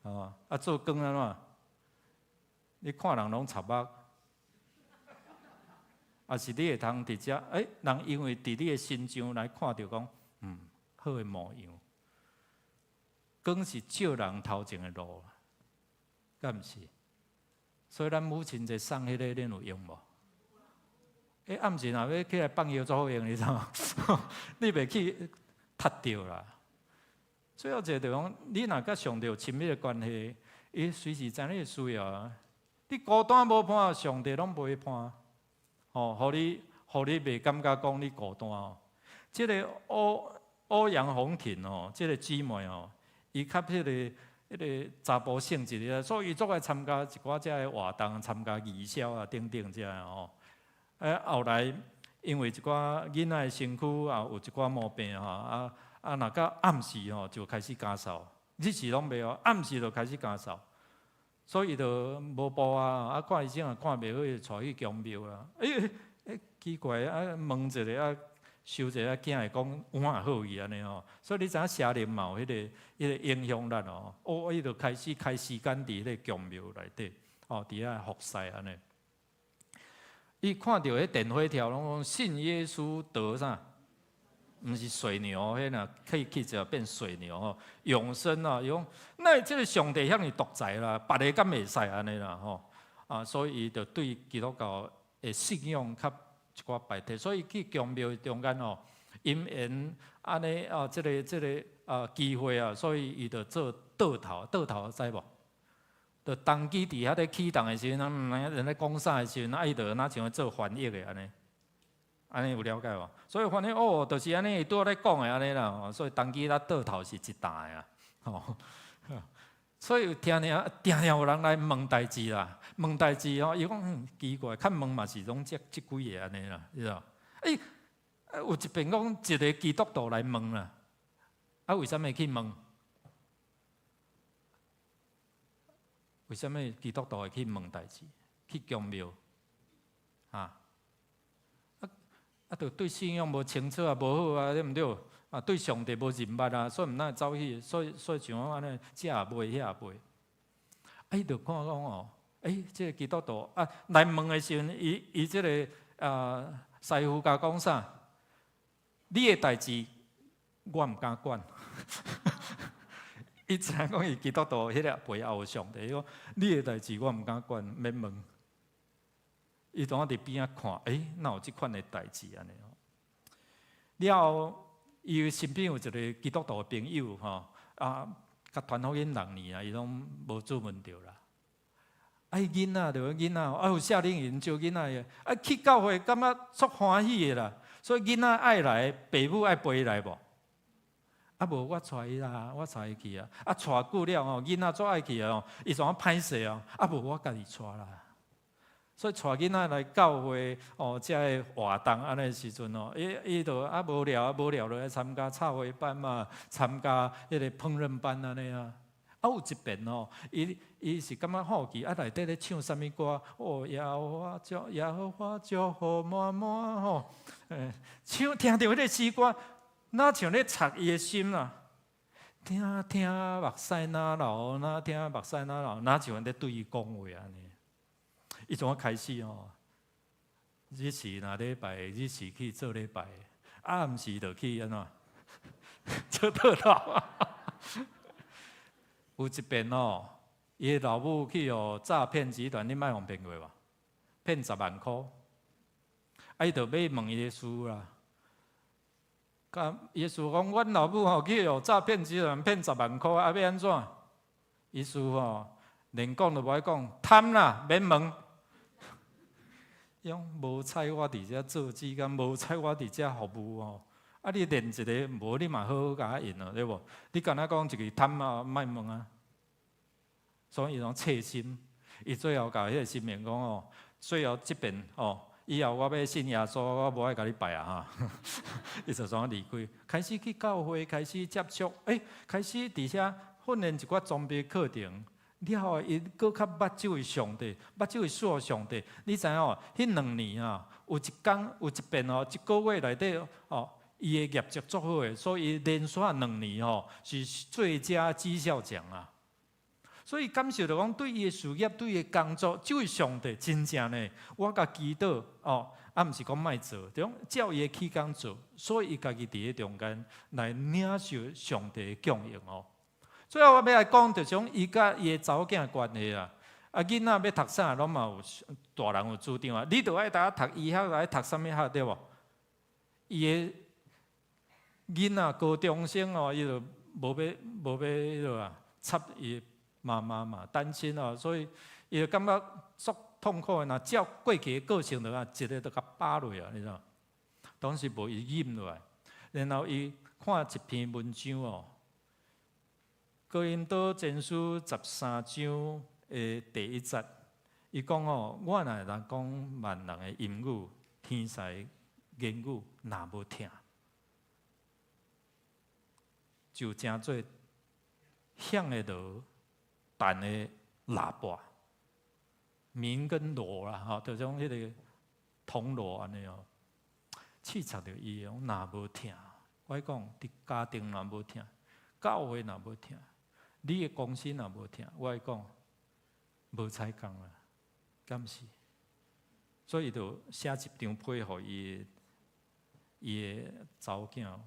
哦，啊，做光按怎？你看人攏插目，抑是你會通直接？人因為佇你的身上來看著講，好的模樣。光是照人頭前的路，敢毋是？所以咱母親節送彼個，恁有用無？暗時若欲起來放藥足好用，你知無？你袂去踢著啦。最後一個就講，你若佮上帝有親密的關係，伊隨時知你的需要啊。你孤單無伴，上帝攏陪伴。吼，予你袂感覺講你孤單哦。這個歐陽紅婷哦，這個姊妹哦，伊較彼個查埔性質的，所以伊足愛參加一寡遮个活動，參加義消啊等等遮个吼。後來因為一寡囡仔的身軀啊有一寡毛病吼，啊，若到暗時吼就開始咳嗽，日時攏袂哦，暗時就開始咳嗽，所以伊就無步啊，啊看醫生也看袂好，就帶去宮廟啦。奇怪啊，問一下啊，收一下囝會講有影好去按呢吼，所以你知影邪靈嘛有彼個影響力哦。哦，伊就開始開時間佇彼個宮廟內底，哦，佇遐服侍按呢。伊看著彼電火條攏講信耶穌得啥？毋是水牛，彼若可以去就變水牛吼，永生啊！伊講那這個上帝遐爾獨裁啦，別个敢會使按呢啦吼啊！所以伊就對基督教的信仰較一寡排斥，所以去宮廟中間吼，因緣按呢啊，這個啊機會啊，所以伊就做倒頭，倒頭知無？就動機佇遐咧啟動的時陣，人咧講啥的時陣，啊伊就若像做翻譯的按呢，按呢有了解無？所以翻譯哦，就是按呢，伊拄仔咧講的按呢啦，所以動機咧倒頭是一擔的啊，吼。所以定定定定有人來問代誌啦，問代誌吼，伊講奇怪，較問嘛是攏這幾個按呢啦，你知無？有一遍講一個基督徒來問啦，啊為啥物去問？為啥物基督徒會去問代誌？去宮廟？啊？啊，就對信仰無清楚啊，無好啊，對毋對？啊，對上帝無認捌啊，所以毋通走去，所以像我按呢，這也袂，彼也袂。啊，伊就看講哦，這個基督徒啊，來問的時陣，伊這個啊師傅共講啥？你的代誌我毋敢管。伊知影講伊基督徒彼個背後有上帝，伊講你的代誌我毋敢管，免問。伊當佇邊仔看，哪有這款的代誌按呢？了後，伊身邊有一個基督徒的朋友吼，啊，共傳福音六年啊，伊攏無注問著啦。啊，彼囡仔就囡仔，啊有夏令營招囡仔的，啊去教會感覺足歡喜的啦，所以囡仔愛來，爸母愛陪伊來無？啊無我帶伊啦，我帶伊去啊！啊帶久了吼，囡仔足愛去哦，伊怎歹勢哦？啊無我家己帶啦。所以帶囡仔來教會哦，遮个活動按呢時陣哦，伊就啊無聊啊無聊就來參加插花班嘛，參加彼個烹飪班按呢啊。啊有一遍哦，伊是感覺好奇，啊內底咧唱啥物歌？哦，耶和華祝耶和華祝福滿滿吼，唱聽著彼個詩歌，若像咧插伊的心啦。聽聽目屎若流，若聽目屎若流，若像咧對伊講話按呢。伊從開始吼，日時若禮拜，日時去做禮拜，暗時就去按怎做倒頭。有一遍哦，伊的老母去予詐騙集團，你捌予騙過無？騙10萬箍，啊，伊就欲問伊的師父啦。佮伊的師父講，阮老母吼去予詐騙集團騙十萬箍，啊，欲按怎？伊師父吼連講都無愛講，貪啦，免問。伊講無彩我佇遮做志工，無彩我佇遮服務吼，啊，你練一个無你嘛好好共𪜶用咯，對無？你敢若講一个貪啊，莫問啊。所以伊攏切心，伊最後共彼个神明講哦，最後這遍哦，以後我欲信耶穌，我無愛共你拜啊哈。伊就創離開，開始去教會，開始接觸，開始佇遐訓練一寡裝備課程。了後，伊閣較捌這位上帝，捌這位賜福上帝。你知影哦？彼2年啊，有一工有一遍哦，一個月內底哦，伊的業績足好的，所以連續兩年吼是最佳績效獎啊。所以感受著講，對伊的事業，對伊的工作，這位上帝真正呢，我共祈禱哦，啊，毋是講莫做，就講照伊的起工做，所以伊家己佇咧中間來領受上帝的供應哦。最後我欲來講，就是講伊佮伊的查某囝關係啊。啊，囡仔欲讀啥，攏嘛有大人有主張啊。你著愛共讀醫學，愛讀啥物學對無？伊的囡仔高中生哦，伊就無欲彼落啊，插伊媽媽嘛，單親哦，所以伊就感覺足痛苦的。若照過去的個性的話，一个就共打落啊，你知無？當時無伊忍落來，然後伊看一篇文章哦，《哥林多前書》13章的第一節，伊講哦，我若會當講萬人的音語、天使言語，若無疼，就成做響的鑼、彈的喇叭、鳴跟鑼啦，吼，就種彼个銅鑼按呢哦，刺插著伊的，若無疼，我講佇家庭若無疼，教會若無疼，你的公司若無疼，我講無彩工啦，敢是？所以伊就寫一張批予伊的查某囝。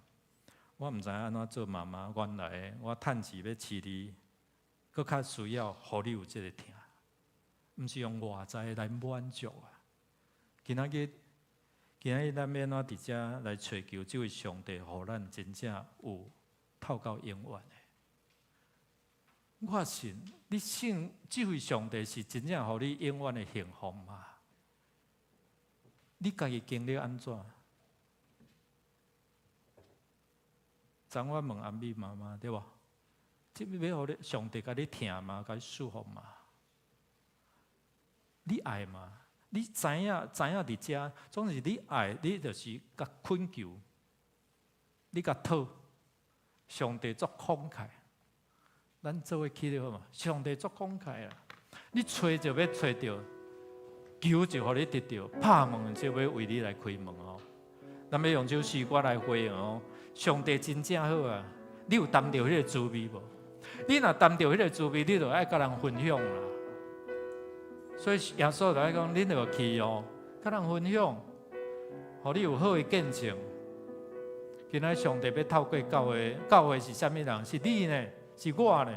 我毋知影按怎做媽媽，原來我趁錢欲飼你，閣較需要予你有這个疼，毋是用外在來滿足啊。今仔日咱欲按怎佇遮來揣求這位上帝，予咱真正有透到永遠的。我信，你信這位上帝是真正予你永遠的幸福嗎？你家己經歷按怎？昨我問阿美媽媽對無？這欲予你上帝共你疼嗎？共你祝福嗎？你愛嗎？你知影知影佇遮，總是你愛，你就是共懇求，你共討，上帝足慷慨。咱做伙起咧好無？上帝足慷慨啊！你揣就欲揣著，求就予你得著，拍門就欲為你來開門哦。咱欲用這首詩歌來回應哦。上帝真正好啊！你有擔著彼个滋味無？你若擔著彼个滋味，你就愛佮人分享啦。所以耶穌就愛講，恁著去哦，佮人分享，予你有好的見證。今仔上帝欲透過教會，教會是啥物人？是你呢？是我呢？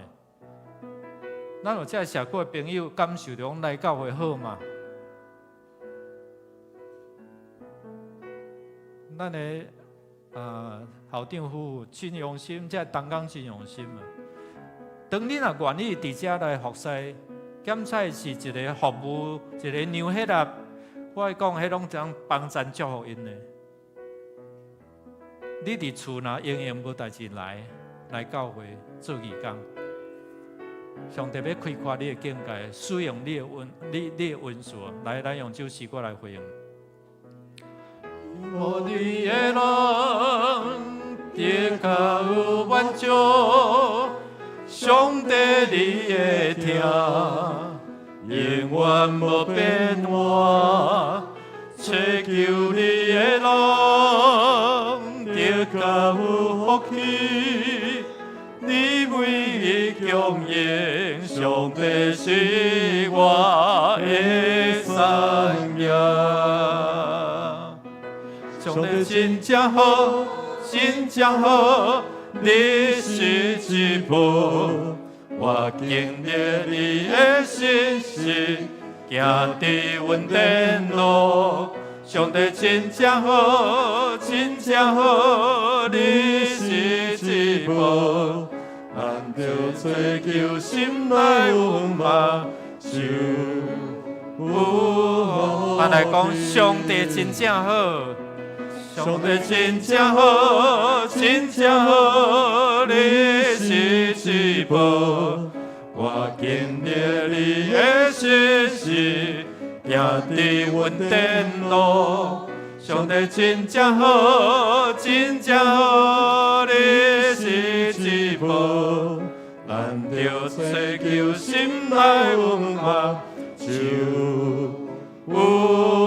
咱有這社區的朋友感受著講來教會好嗎？咱的校長夫婦真用心，這同工真用心啊！當你若願意佇遮來服侍，檢採是一个服務，一个量血壓，我會講，彼攏將幫贊祝福𪜶的。你佇厝若閒閒無代誌來教會做義工，上帝欲開闊你的境界，使用你的恩賜，來，咱用這首詩歌來回應。無你的人得較有滿足，上帝你的疼永遠無變換，揣求你的人得較有福氣，你每日供應，上帝是我的產業。上帝真正好，真正好，你是至寶，我經歷你的信實，行佇阮前路。上帝真正好，真正好，你是至寶，咱著追求心內有目睭有。咱來講，上帝真正好。上帝真正好，真正好，你是至寶。我經歷你的信實，行佇穩定路。上帝真正好，真正好，你是至寶。咱著追求心內有目睭有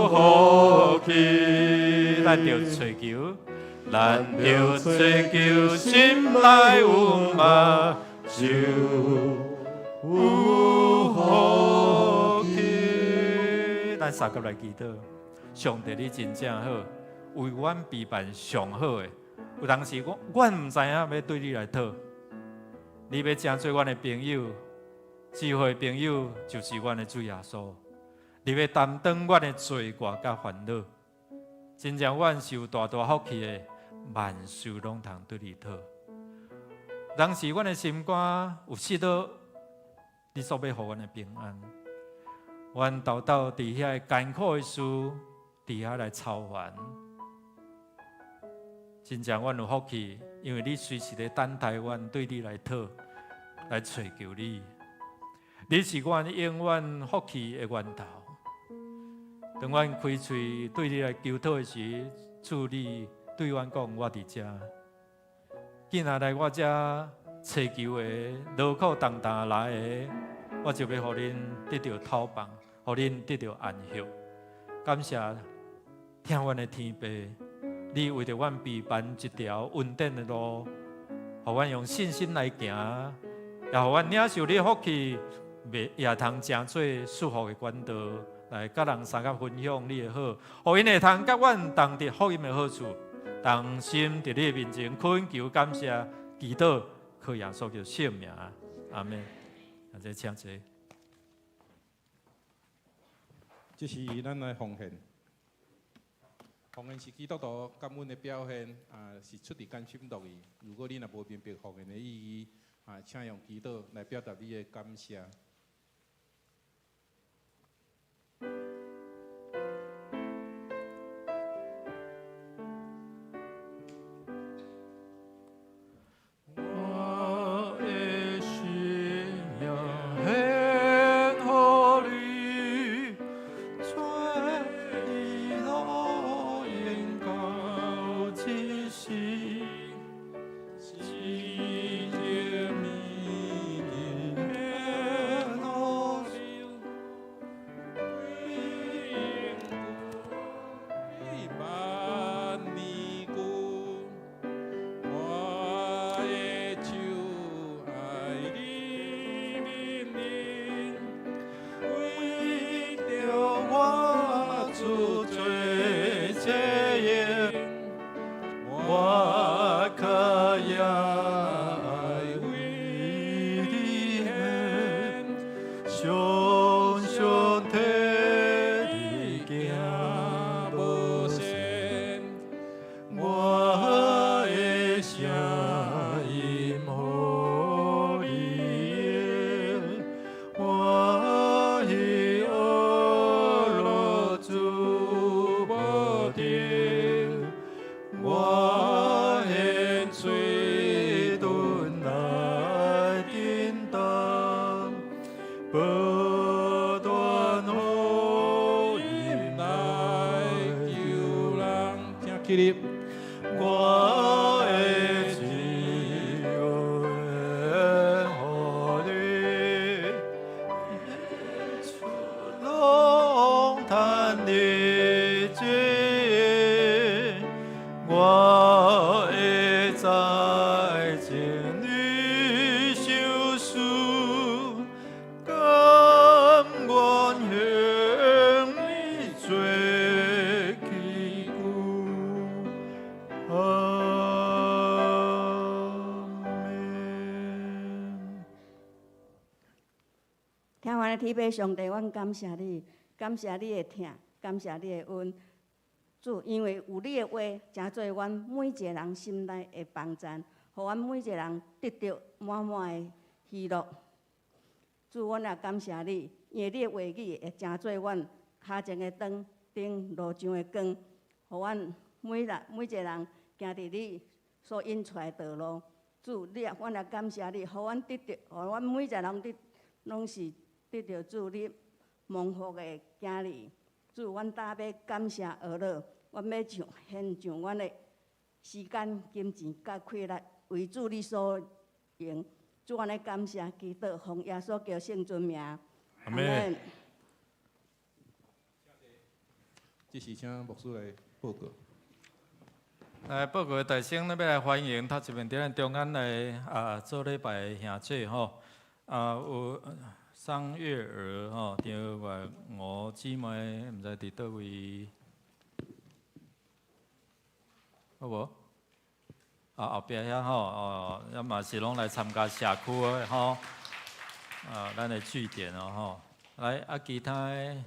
福氣，咱著追求，咱著追求心內有目睭有福氣。咱相佮來祈禱，上帝你真正好，為阮備辦上好的。有當時我毋知影欲對你來討，你欲成做阮的朋友，智慧朋友就是阮的主耶穌。你欲擔當阮的罪過佮煩惱，真正阮是有大大福氣的，萬事攏通對你討。當時阮的心肝有失落，你所欲予阮的平安，阮沓沓佇遐艱苦的事，佇遐來操煩。真正阮有福氣，因為你隨時咧等待阮對你來討，來揣求你。你是阮永遠福氣的源頭。當阮開喙對你來求討的時，主你對阮講：我佇遮。囝仔來我遮揣求的，勞苦重擔來的，我就欲予恁得著透放，予恁得著安息。感謝疼阮的天父，你為著阮備辦一條穩定的路，予阮用信心來行，也予阮領受你的福氣，也通成做祝福的管道，來佮人相佮分享你的好，予𪜶會通佮阮同得福音的好處，同心佇你的面前懇求感謝祈禱，靠耶穌基督聖名，阿們。啊，這請坐。這是咱來奉獻，奉獻是基督徒感恩的表現，啊，是出自甘心樂意。如果你若無明白奉獻的意義，啊，請用祈禱來表達你的感謝。我的心呀，獻予你，做你路永到這世。奇蹟美麗的路萬年久，我的手愛你命令，為著我主做這應，我較也愛為你獻，常常替你行無線，我的聲音予你應，歡喜樂主無定，我獻喙唇來叮當，不斷福音來來救人，請起立。我的主獻予你，攏趁你旨意，我會在真理受事，甘願向你做器具。阿們。疼阮的天父上帝，阮感謝你，感謝你的疼，感謝你的恩。主，因為有你的話，成做阮每一个人心內的幫贊，予阮每一个人得著滿滿的喜樂。主，阮也感謝你，因為你的話語會成做阮跤前的燈，燈路上的光，予阮每人每一个人行佇你所引出來的道路。主，你也阮也感謝你，予阮得著，予阮每一個人得，攏是得著主你蒙福的囝兒。主，阮今欲感謝阿樂，阮欲將獻上阮的時間、金錢佮氣力，為主你所用。主，阮來感謝祈禱，奉耶穌基督聖尊名。阿們。這時請牧師來報告。來報告大聲，咱欲來歡迎頭一遍佇咱中間來啊做禮拜的兄姐吼，啊有桑月兒吼，張月娥姊妹，毋知佇佗位，好無？啊後壁遐吼，哦，咱嘛是攏來參加社區的吼，啊，咱的據點哦吼，來啊其他的，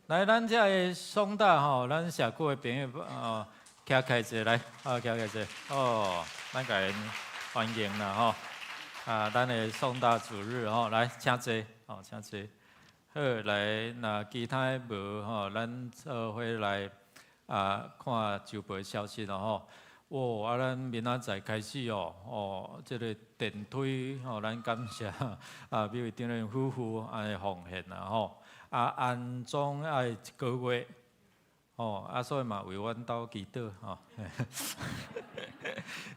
來咱遮的松大吼，咱社區的朋友哦。徛起來者來，啊，徛起來者，哦，咱共𪜶歡迎啦吼，啊，咱的送大主日吼，來請坐，哦，請坐。好，來，若其他的無吼，咱做伙來啊看周報消息咯吼。哇，啊，咱明仔載開始哦，哦，這個電梯吼，咱感謝啊，美惠長老夫婦按呢奉獻啦吼，啊，安裝愛一個月。哦，啊，所以嘛為阮兜祈禱吼，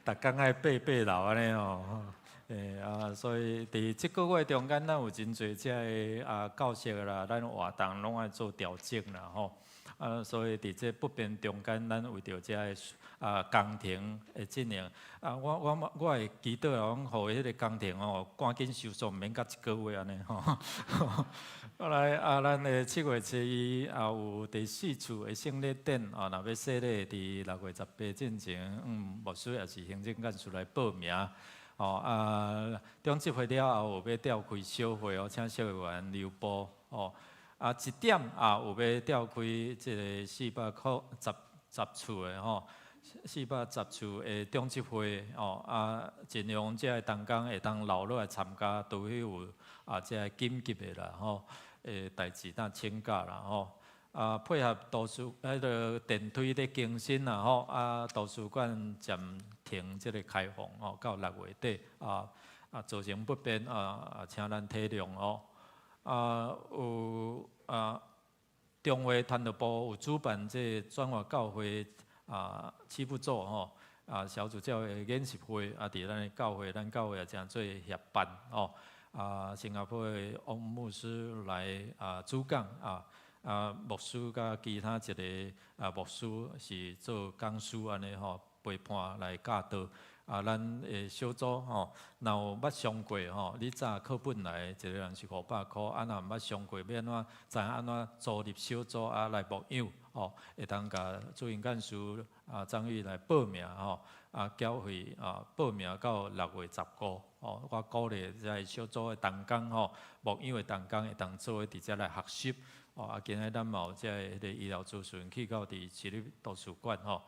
逐工愛爬爬樓按呢吼，欸啊，所以佇這個月中間，咱有真濟遮个啊教室啦，咱活動攏愛做調整啦吼，啊，所以佇這不便中間，咱為著遮个啊工程的進行，啊，我會祈禱啊，講予彼个工程吼趕緊收束，毋免甲一個月按呢吼。後來啊，咱的7月初1也有第四次的聖禮典啊，若欲洗禮，佇6月18進前，牧師抑是行政幹事來報名。哦啊，中執會了後有欲召開小會哦，請小會員留步哦。啊，1點啊有欲召開這个410處的吼，410處的中執會哦啊，盡量這个同工會當留落來參加，除非有啊這个緊急的啦吼。的代誌當請假啦吼，啊配合圖書彼个電梯咧更新啦吼，啊圖書館暫停這個開放吼，到6月底啊啊造成不便啊啊，請咱體諒哦。啊有啊中會傳道部有主辦這個轉化教會啊七步驟吼啊小組教會研習會啊，佇咱的教會，咱教會也誠做協辦吼。啊，新加坡的翁牧師來啊主講啊，啊牧師佮其他一个啊牧師是做講師按呢吼，陪伴來教導。啊，咱的小組吼，若有捌上過吼，你早課本來一個人是500箍，啊若毋捌上過，欲按怎知影按怎組入小組啊來牧養吼，會當共主任幹事啊張玉來報名吼，啊繳費啊報名到6月15吼，我鼓勵遮个小組的同工吼，牧養的同工會當做伙佇遮來學習。哦，啊，今日咱嘛有遮个彼個醫療諮詢去到佇市立圖書館吼。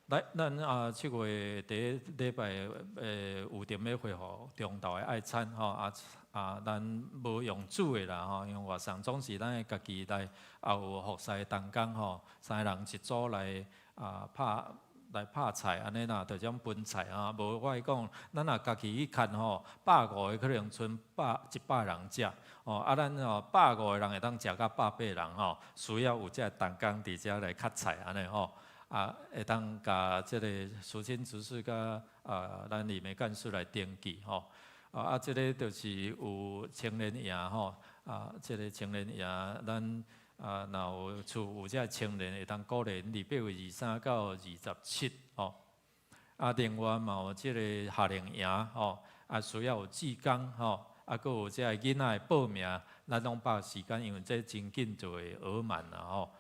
來，咱啊7月第一禮拜有定欲恢復中晝的愛餐吼，啊啊，咱無用煮的啦吼，因為外送總是咱會家己來，也有服侍同工吼，三个人一組來啊拍來拍菜按呢啦，就這種分菜啊。無我講，咱若家己去牽吼，百五个可能賰百100人食，哦啊，咱吼百五个人會當食到180人吼，需要有這個同工佇遮來切菜按呢吼。啊，會當共這个淑清執事佮啊，咱李梅幹事來登記吼。啊啊，這个就是有青年營吼。啊，這个青年營，咱啊，若有厝有這青年，會當鼓勵𪜶佇8月23到27吼。啊，另外嘛有這个夏令營吼，啊需要有志工吼，啊，閣有這个囡仔的報名，咱攏把時間，因為這真緊就會額滿啦吼。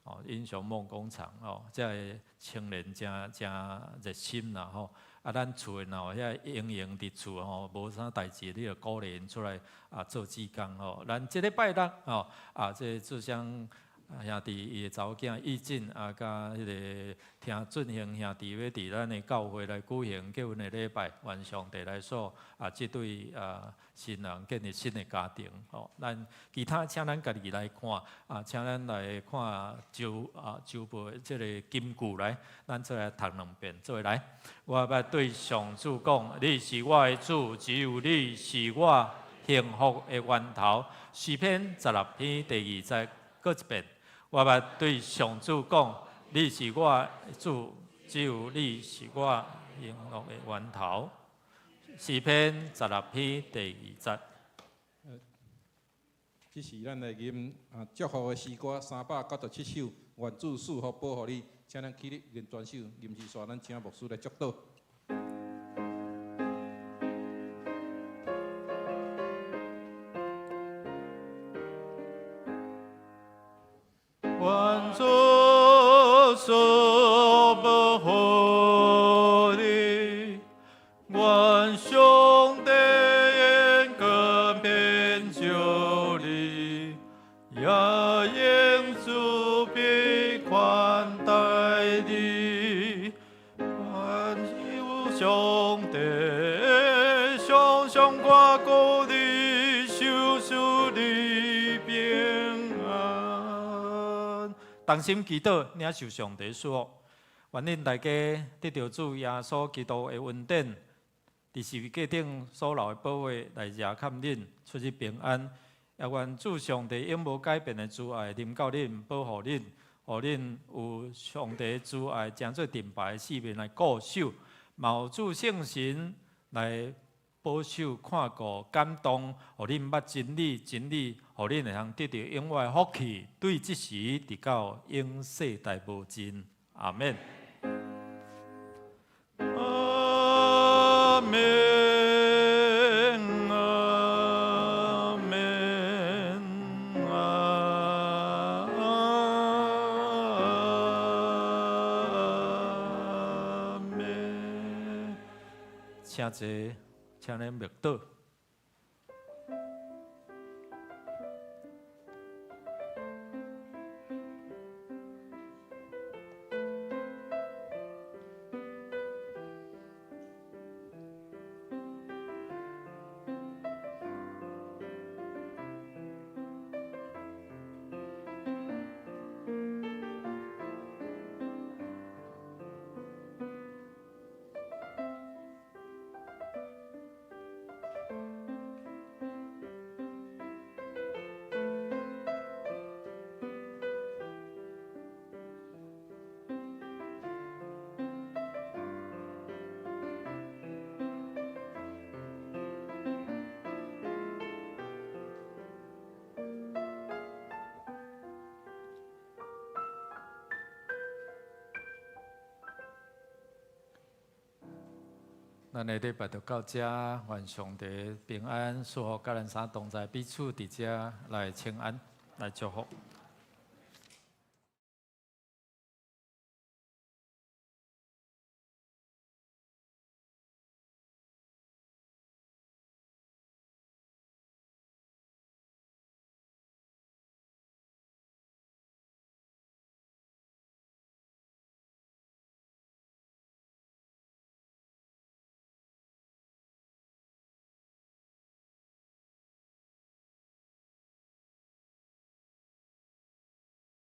哦，英雄夢工廠哦，這个青年誠誠熱心啦吼。啊，咱厝的若有遐嬰嬰佇厝吼，無啥代誌，你就鼓勵𪜶出來啊做志工吼。咱這禮拜六吼，啊，這個志祥兄弟伊的查某囝义進啊，佮彼个聽俊興兄弟欲佇咱的教會來舉行結婚的禮拜，願上帝來賜啊，這對啊新人建立新的家庭。吼，咱其他請咱家己來看啊，請咱來看周啊周報這个金句來，咱做來讀兩遍，做伙來。我欲對上主講，你是我的主，只有你是我幸福的源頭。詩篇十六篇第二節，閣一遍。我欲對上主講，你是我的主，只有你是我幸福的源頭。詩篇十六篇第二節。這是咱來吟啊祝福的詩歌397首，願主賜福保護你，請咱起立吟全首，吟詩煞咱請牧師來祝禱。願主賜福保護你，願上帝眼光遍照你，也用慈悲寬待你。願上帝常常看顧你，賞賜你平安。同心祈禱，領受上帝賜福。願恁大家得著主耶穌基督的恩典，佇十字架頂所流的寶血來遮蓋恁，出入平安。也願主上帝永無改變的慈愛臨到恁，保護恁，予恁有上帝慈愛成做盾牌四面來固守，嘛有主聖神來保守、看顧、感動，予恁捌真理，真理，予恁會通得著永遠的福氣，對這時直到永世代無盡。阿們。阿們，阿們，阿們。請坐，請恁默禱。咱的禮拜就到這，願上帝平安賜福，佮咱三同在彼此佇遮來請安，來祝福。